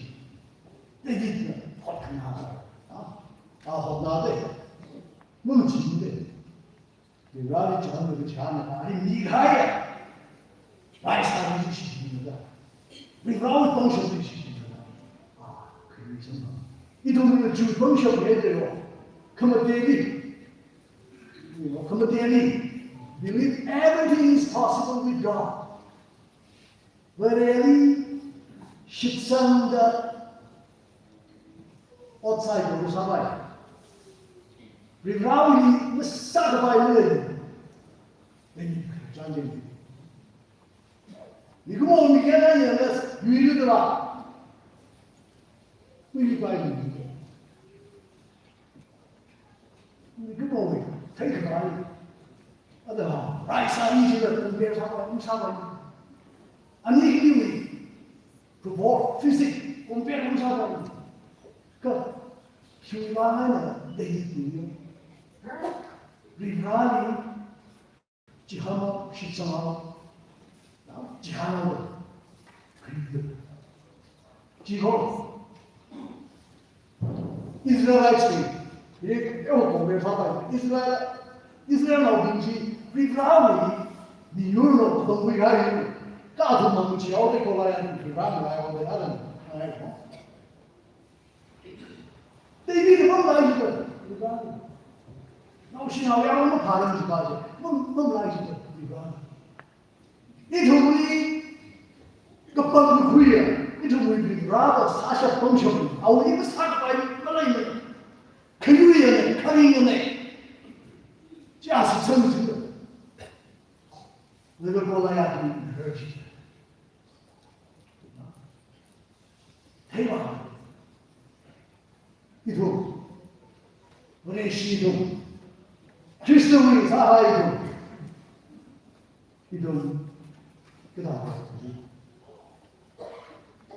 Davidna, hotkhana. Ah, ah, hotnā dei. Mumchin dei. Vareli chānda kachāna, ari mikahai ya. Rai sāki chi shichinna da. Varewui pangshap chi shichinna da. Ah, khalei chānna. Ithumna chiwui pangshap hi dei wo. Khamateli. Khamateli, believe everything is possible with God. Vareli shitsangda ot saikorali sāpai. Vareli masākapai malei. Then you can judge him. Mikumo mikena yanga yuilu dala. Yuipai ni. Mikumo mi, theikhavai. Ada, rai sāki jida, compare sāpai, ung sāpai. Ani hili mi, proverb, physics, compare ung sāpai. Kha, khiwui vang eina, David ni. Vareli, chihānao, shitsangao, chihānao, khalei. Chiko, Israelites ni, ye, eo compare sāpai, Israel, Israelnaobing chi, Vareli, miyurlo, tongkhui kahai, kathum mang chi ao de Goliath ni, Vareli ao de, alam, ai ko. David ni mamlai jida, Vareli. Naoshinao yang mapharan jipa je, mam, mamlai jida, Vareli. Ithumli, kapang kakhuiya, ithumli Vareli sāshap pangshap, awui masākapai maleimana. Khayuiyana, kharingana. Chi shitsang jida. Laga Goliath ni hurji. Theiva. Ithum. Vareshi ithum. Khristawui sāhai ithum. Ithum. Kathāda.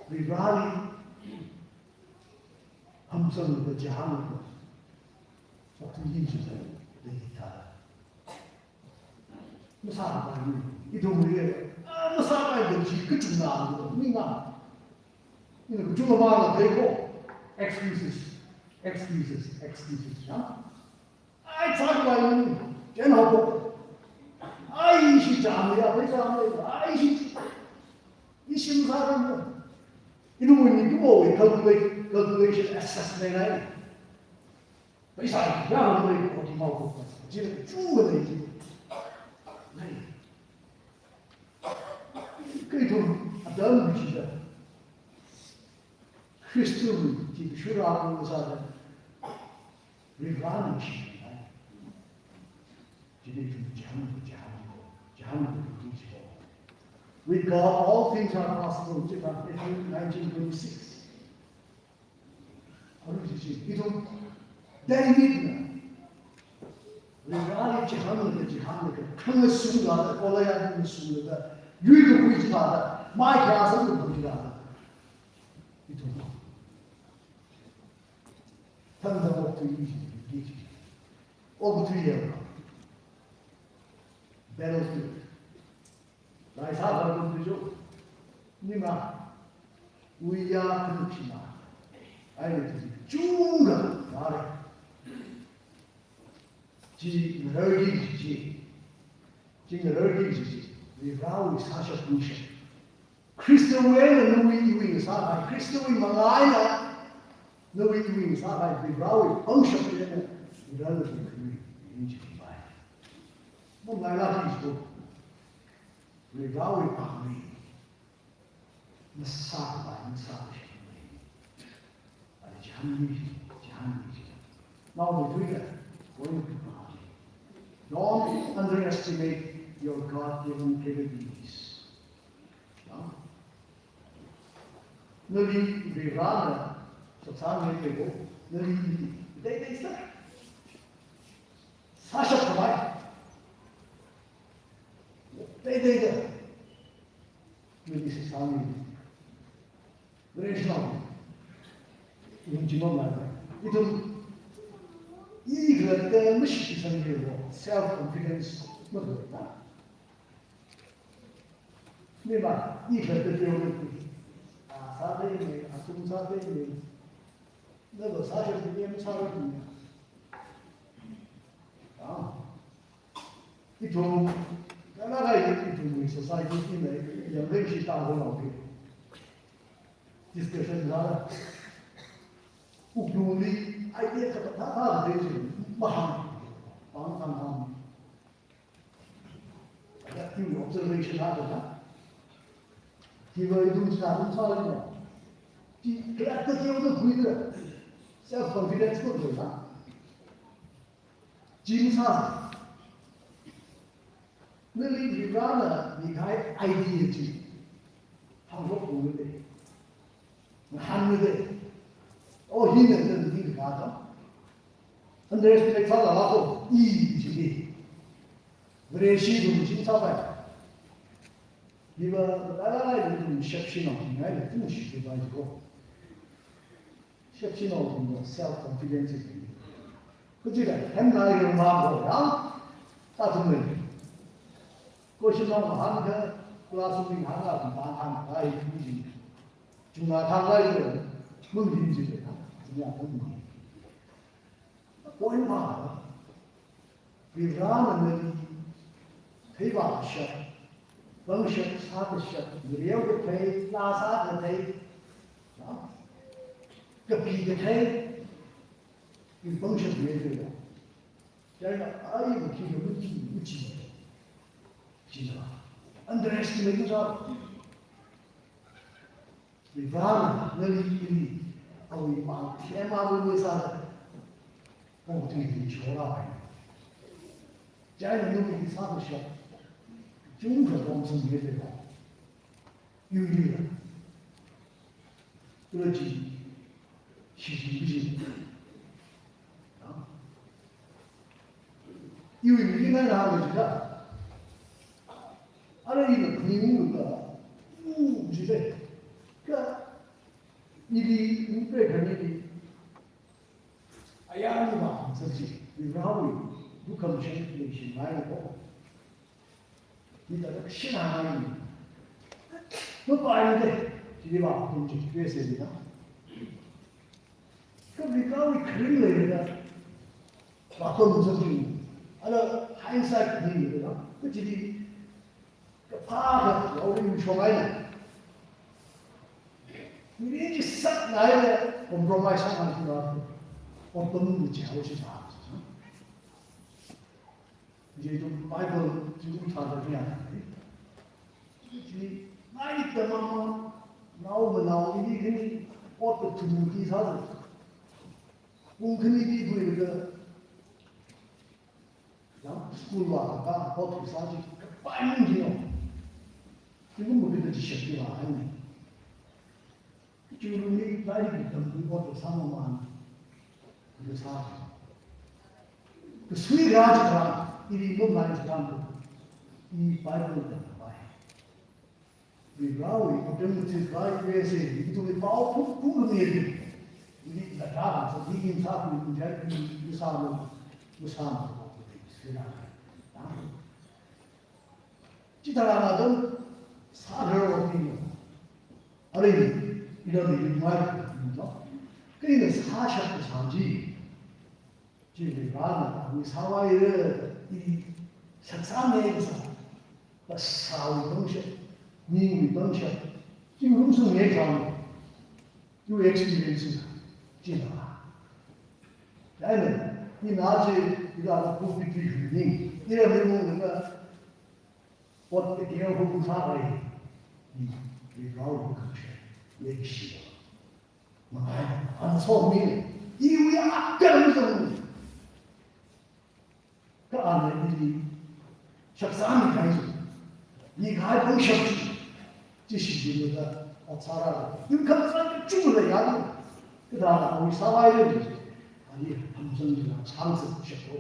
Vareli. Hamsanglaga chihānlaga. Sāthuishi da hithāda. Masāpai ni. Ithumli. Masāpaida chi kachungkha, ninga. Ina kachungkha mangla thei ko. Excuses, excuses, excuses, ya. Ai, chākhavai ni, chen haophok. Ai, ishi chāmei, ya, pheisā mei, ai, ishi chi. Ishi masāram. Ina muni tu o, calculate, calculation, assessment ai. Pheisā yangmei, ot maophoka. China chungkha lei chi. Nai. Kha ithum atam chida Khristawui chi shura pu sāda, Varivarāna chi. Chili ithum chihān, chihān, chihān chi. With God, all things are possible, chi Matthew nineteen twenty-six. Aruishi, ithum Davidna Varivarāli chihānlaga, chihānlaga, khangasunglaga, Goliath ngasunglaga, yuikakhui chithāda, mai khayā sangkakhui chithāda. Ithum. Thangda okthui, okthui ya. Battlefield. Laisā khanuk tuju. Nima. Uiya khanuk shina. Aina chi chungkha vāra. Chi ngararki chi. Chi ngararki chi. Varivarāwui sāshap pangshap. Khristawui eina nawui iwui ngasākahai. Khristawui manga eina nawui iwui ngasākahai. Varivarāwui pangshap eina. Varivarāna khuikhami. Yin chi pai. Mangailāki chi. Varivarāwui pāngli. Masākhavai, masākashapmei. Ani chihānmi, chihānmi. Now the reader, going to God. Don't underestimate your God-given abilities. No? Nali Varivarāna, sāsāngmei ko, nali, dai dai sā. Sāshapkhavai. Dai dai sā. Nali sāsāngmei. Rational. Ithum chi mamalaga. Ithum, i khalatta mashitsangkhavai, self confidence makhalatta. Nima, i khalatta teokha. A sāda lei, athum sāda lei. Nava sāshap ni em sāra ni. Ah. Ithum, kala kai ithum society li yangkashida ho nao ke. Discussion la. Wuklungli idea kathā kathā lei chi mahāng. Pāng hāng hāng. That thing observation la da. Kiva ithum china ithum sāli no. Chi kala teokha khuida. Self confidence ko da. Chi masā. Nali Varivarāna mikahai idea chi hāngshok pungda. Ngahānda. O, hina nali kathā. Underestimate sālala ko, i chi. Vareshi ithum chi sāpai. Iva, la la la, ithum shapshi no, ngai ithum shipai ko. Shapshi no ithum self confidence hi. Kachida, hem lai rong ma ko, ya? Tathumli. Question no hāngda, classroom li hāngda, hāng hāng, lai ithum chi. Chungna hāng lai ithum, mung ithum chi, ya, ithum. Point ma, Varivarāna nali theivāshap, pangshap, sākashap, ngareokathei, laa sākathei, na? Kapi kathei, i pangshap ngathei. China ai maki maki maki. China underestimate sā. Varivarāna nali ili awui pāng thema bu ni sāda. Pongtui ni chora pai. China nawui sākashap. Chungkha pongtui ni de. Yuri la. Kula chi. Shi shi shi. Yuri ni na na ji da. Ara ina kuni mu ka, u, jide. Ka, ili, u, pre, ka, ili. Ayani ma, sa ji, Varivarāwui, dukham shen, ni shin mai ko. Ni ta, ta, shin ha mai. Kapai de, chili vāpam chi, U S A li na. Kha Varewui kharing leida, vāpam zangki. Ana hindsight ni leida, kachili kaphā kha yaoring shongai na. Mirin chi sakngai na, compromise sāngai na, vāpam ni chi hao chi sa. Chi Bible chi thāda ni ya. Chi mai tamang, nao manao ni khani, ot kathum chi sāda. Pung khani chi buida. Yāng school vākaka, ot kasā chi kapai ming chi no. Chi kum bukit chi shakti vāhai ni. Churumli lairik tamkhui ot sāmamān. Kasā. Kasui rā chitharan, ili mamlai chitharan, i Bible tampai. Varewui, otem mutsi rai vese, ithumli pao phung phung ni. Ili latrā sāli in sākhui ni jai, i, i sālo, i sālo, sui rā. Chitharan atam sārar ot ni. Arui, ina ni mai, no? Kha ina sāshap kasā chi. Chi Varena, mi sāvai re, i shakzan ne kasā. Kasāwui pangshap, miwui pangshap. Chi rumsung ne kasā. Your experience is, china. Amen. Ina chi, ina la pulpit li ni. Ina mi mung na, ot ke dia hu sa rai. Ni, ni rao hu ka che. Ye shi. Ma ai, an so mi. Iwui akar mi so. Kha ana ili shakzan ni kahai chi, ni kahai pangshap chi, chi shichinda ot sāra. Yur khamzang kachungkha ya. Kha da awui sāvai le. Ani hamzang jila chāngsa shaklo.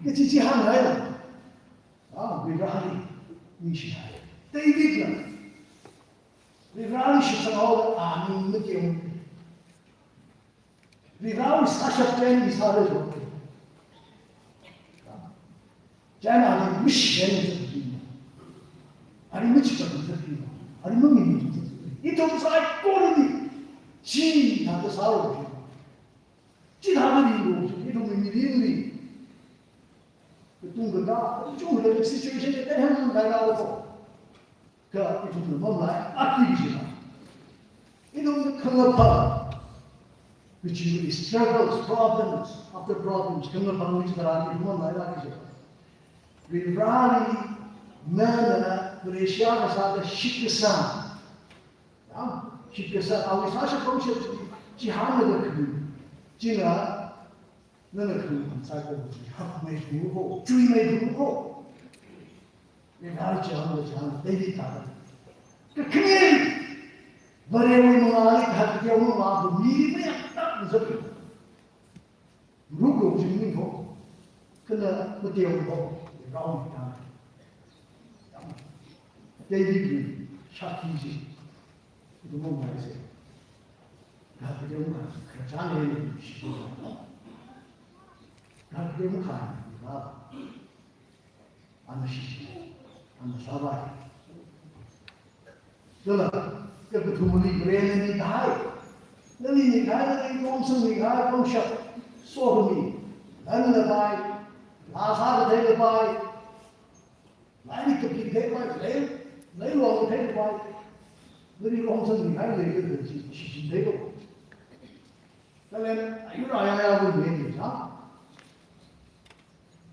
Kachi chi hānghai la. Ah, Vareli ningshihai. David la. Vareli shitsanghaoda ani mateo. Varewui sāshap chieina sāra jo. Chieina ani mishing sāki. Ani machikam sāki. Ani maming sāki. Ithum saikora ni. Chithāda sāra jo. Chithāda ni jo. Ithum mirin ni. Katung kata, kachungkha situation ni, kahen kaila ko. Kha ithumna mamlai, ati kajina. Ithumna khangaphang. Which is struggles, problems after problems, khangaphang which is around ithum mamlai, ati kajina. Vareli, nana, Malaysia kasāda shitkasang. Ya, shitkasang, awui sāshap pangshap, chihānlaga khami. China, nana khami saikora chi, hakmeithu ko, chuimeithu ko. Ni ngar chang da chang, David thāda. Kakhane, Varewui mangāli kateowa mangā bu mili mayakta zat. Ruko jingni ko, kala mateo ko, rao ni ta. Davidli shakti chi, ithum mamlaisa. Kateowa kachāng ni shi. Kateowa kha, ana shishi, ana sāvai. Kala, kakathumali Varena ni kahai. Nali ni kahai, nali Longsan ni kahai, pangshap, sokhami, lan lapai, laa sākathei lapai, lairik kapi kathei lapai, lei, lei long kathei lapai. Nali Longsan ni kahai, lei kathei chi, shichin thei lo. Kala, ayur ayaya wui ni ni, ha?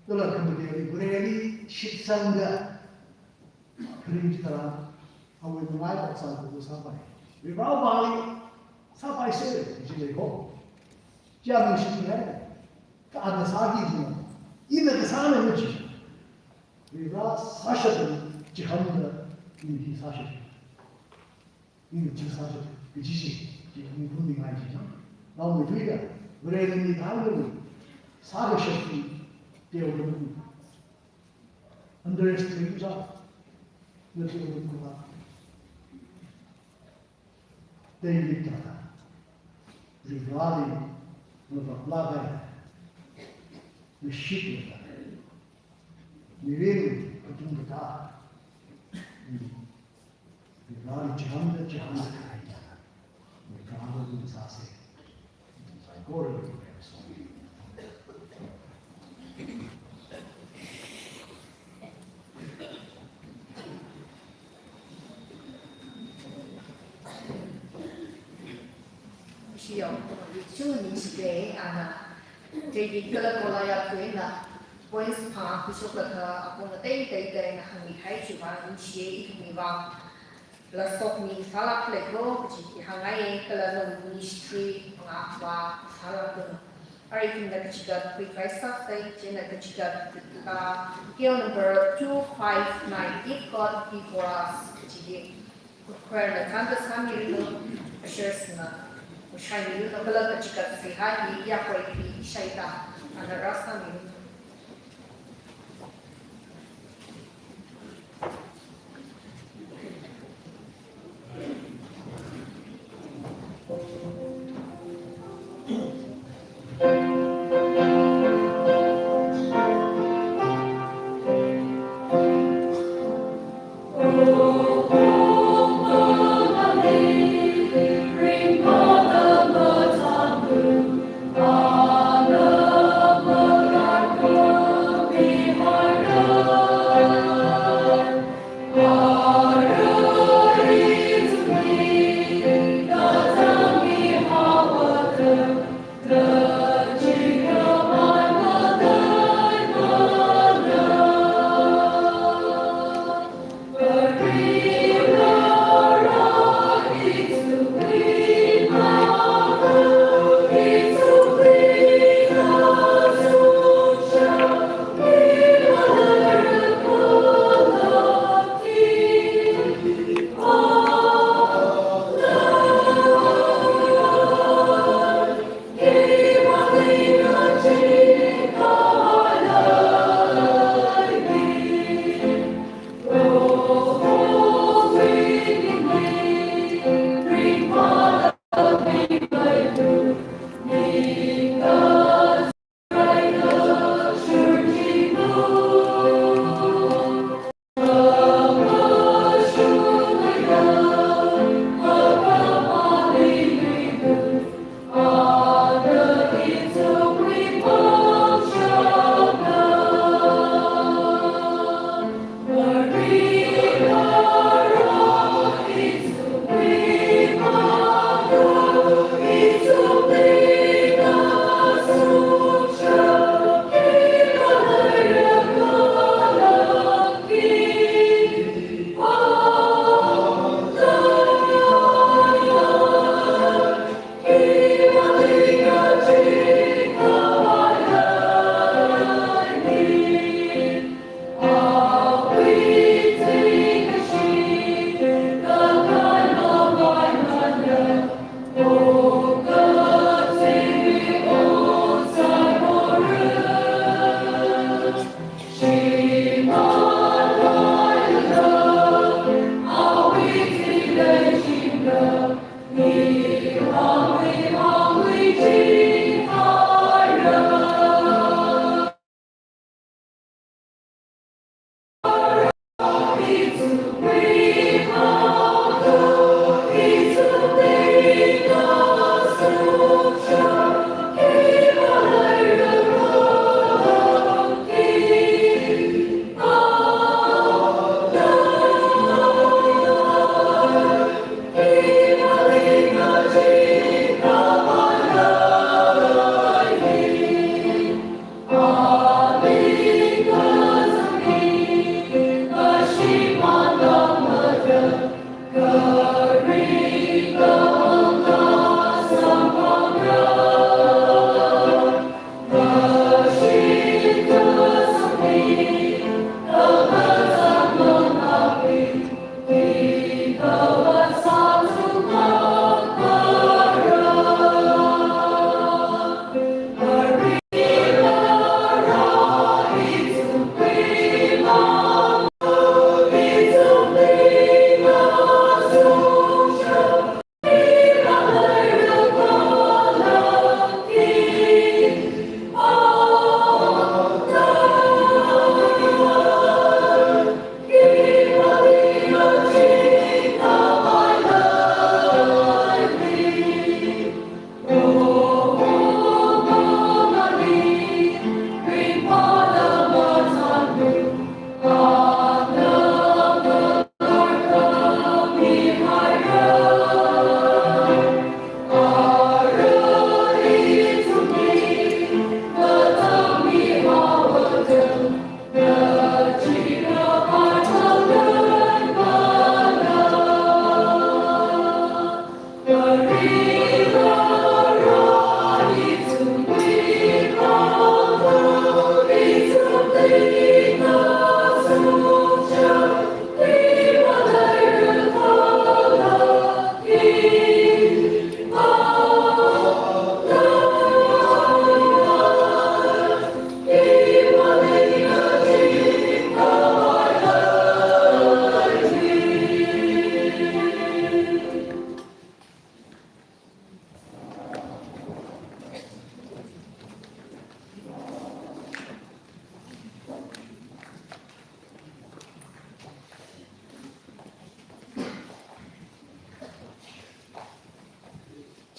Kala khamateli, Vareli shitsangda, kharing chitharan, awui nungai paksang ko sāpai. Varewui vang sāpaisa, jilei ko. Chia mi shi hai. Kha ana sāki jina. Ina kasāna mi chi. Vare sāshap chihānda, ni hi sāshap. Ina chi sāshap, kaji chi, chi ni phun ni ngai chi chang. Naomeithuida, Varena ni thang ni, sākashap chi, teoda ni. Underestimate sā, na teoda ni kha. David thāda, Vareli, na vāplaga, na shitlaga, mirin katung kata. Vareli chihānda, chihānda khalei, Vareli sāsa. Saikora, Shiyo, chungni shite, ana, David kala Goliath wui eina, points phangā khuishoklaga, apong ateiteida eina hāngmikahai chiwui vang, ningshiye ithumwui vang. Lasokmi sālākle ko, kaji hi hāngngaiye, kala nawui ministry, ngava sālākle. Arui ithumna kachigat khuikhavai sāsei, chieina kachigat, ah, K O number two five nine, If God Be For Us, kaji hi. Choir na chānda sāmiranu, ushers na, ushai miranu, kala kachigat seihā hi yakwai pi shaida, ana rāsāmiranu.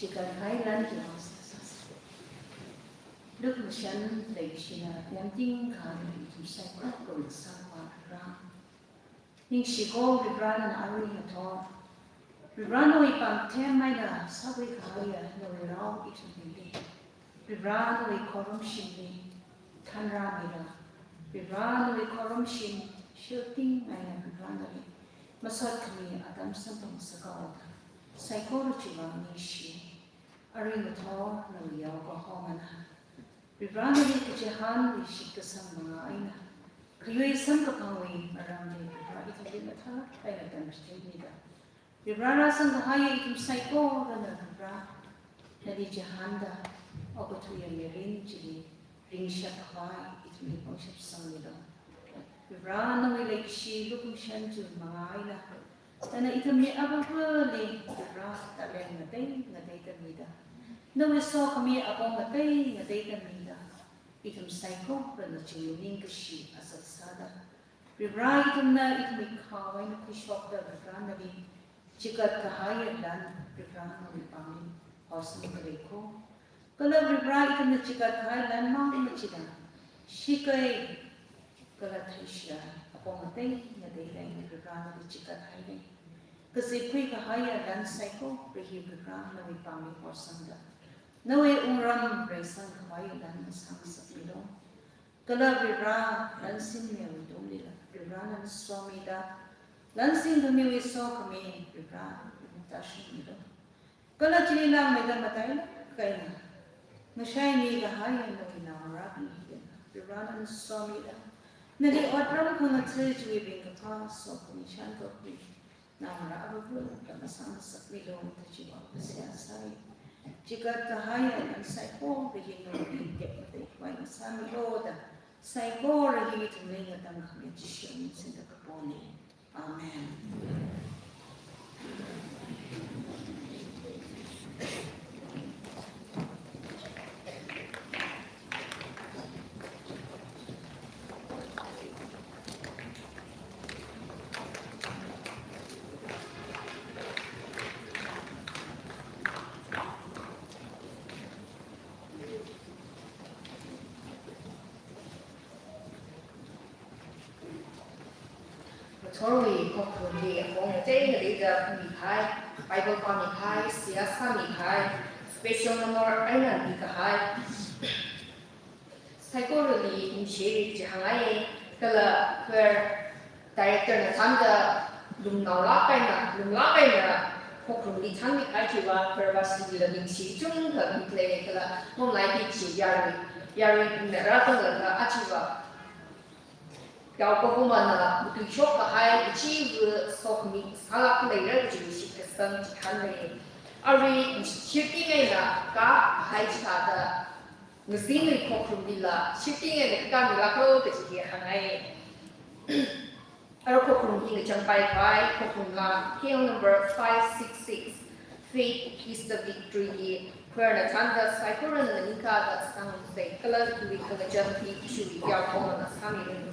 Chikat kahai lan ki vang sāsa. Lukhamashan leikashina yangting kahai ithum saikora kawui sāva Varivara. Ningshi ko Varivara, nana arui ngathor Varivara nawui pāngthem eina sākhui kahaiya nawui rao ithumli, Varivara nawui khorumshimli thanrāmira. Varivara nawui khorumshim shilting eina Varivara nali masot khami atam samphang sāhaoda saikora chiwui vang ningshi. Arui ngathor nawui yaokahomana Varivara nali kachihānwui shitkasang manga eina khayui samkaphangwui maramli Varivara ithumli mathālāk eina tamchitheimida, Varivara rāsang kahaiya ithum saikorana Varivara nali chihānda okathuiya mirin chili ringshap khavai ithumli pangshap sangmilu. Varivara nawui leikashi lukhamashan chi manga eina nana ithumli avāvali Varivara talent ngatei ngateida mida, nawui sokhami apong ngatei ngateida mida, ithum saikorana chiwui ningkashi asak sāda, Varivara ithumna ithumwui khao eina khuishokda Varivara nali chikat kahaiya lan Varivara nawui pāngli horsangda lei ko. Kala Varivara ithumna chikat kahai lan mang machida, shikai kala theishia apong ngatei ngatei eina Varivara nali chikat hailei. Kazipkhui kahaiya lan saikora hi Varivara nawui pāngli horsangda, nawui wungram reisang khavaiya lan masāngasakmilu. Kala Varivara, lansin mewui tunglila Varivara nana somida, lansin khamiwui sokhami Varivara nana tāshungmilu. Kala chili langmeida matailāk eina ngashaimi kahaiya nawui naongarābing hina Varivara nana somida, nali otram khangatha chiwui ringkaphā sokhami shānkakhui naongarā avāvali masāngasakmilu da chiwui vang seihā sai. Chikat kahaiya lan saikora hi nawui tekmatei khavai ngasāmilu da saikora hi ithumli ngatangkhami Jishu mingli singda kapona. Amen. Ngathorwui khokharumli apong ngatei ngateida phungmi kahai, Bible pāmi kahai, seihā sāmi kahai, special number eina mikahai saikorali ningshi kaji hāngngai. Kala choir director na thānda lumnaolāk eina, lumlāk eina khokharumli thānmi kahai chiwui vang choir bashilila ningshi kachungkha mikhalei. Kala nonlaipi chi yarui, yaruibingna rātanglaga achiva yaokahomana matuishok kahai kachiva sokhami sālāk leira kaji shitkasang chithanlei. Arui shifting eina kākahai chithāda, ngazinwui khokharumlila shifting eina kāmilāklu kaji hi hāngngai. Ara khokharum hi ngachangpai khavai khokharum lāng, K L number five six six, Faith is the Victory hi choir na thānda saikorana nganingkāda sāngarumsei. Kala hiwui khangacham hi ishiwui yaokahomana sāmilu.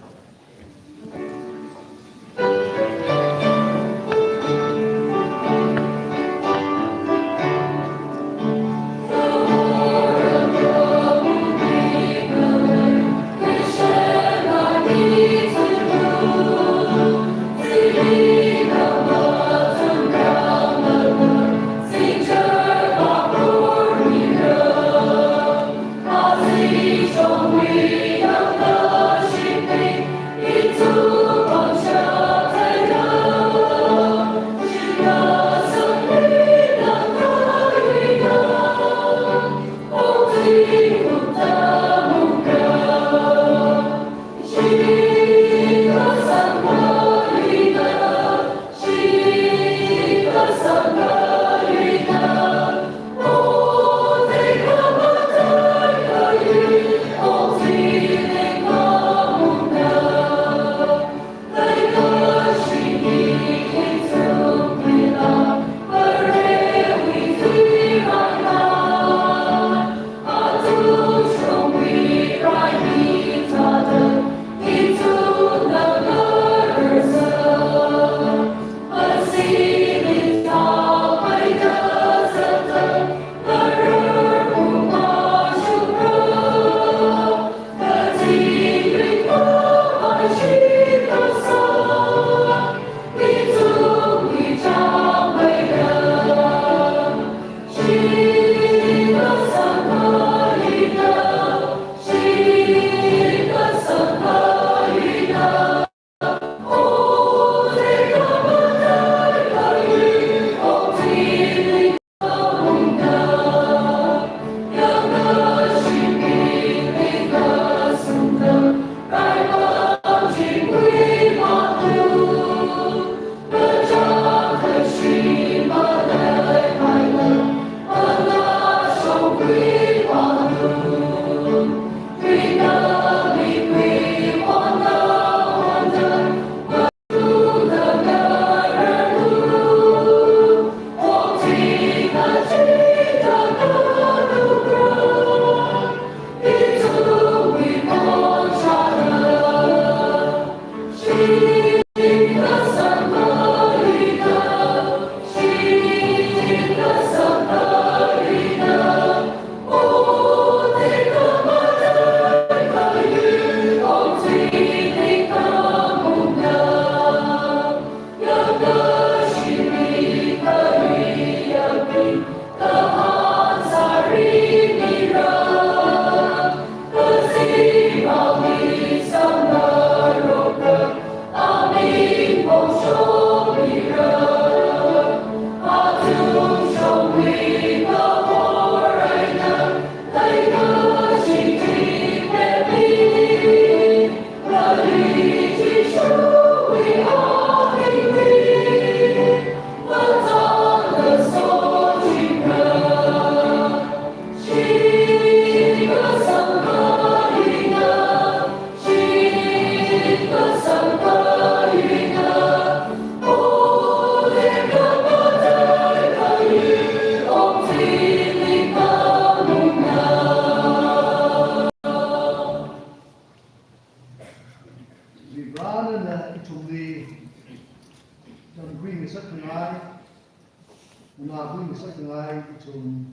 Ithum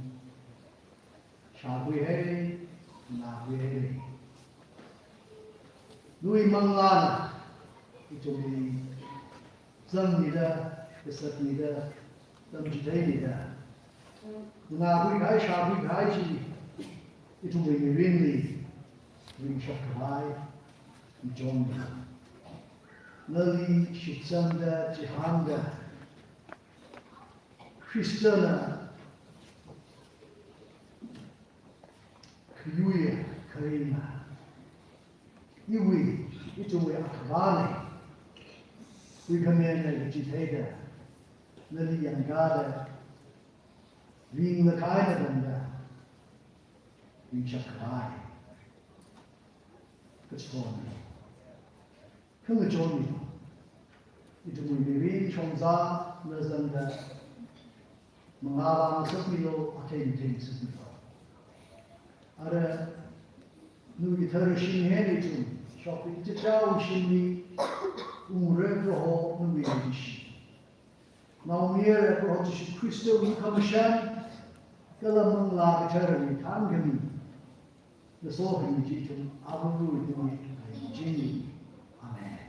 shākhuihaira, ngākhuihaira. Nawui manglāna ithumli zangmida, kasatmida, tamchitheimida, ngākhui kahai, shākhui kahai chi ithumwui mirinli ringshap kahai michongna. Nali shitsangda, chihānda, Khristana khayuiya kharinga, iwui, ithumwui Akhavana, huikhamena kachitheida, nali yangkāda, ringlakhai nathumda ringshap kahai kachon. Khangachon, ithumwui mirin shongza nazangda mangāvā ngasakmilu, athei mathei ngasakmilu. Ara nawui thara shim hi ithum shokpi chichāwui shimli ungra Proho, nawui leishim. Naomayara Proho Jishu Khristawui khamashan kala Manglā Katharawui thānkhami nasokhami chi ithum aruirui ithumli khuiching. Amen.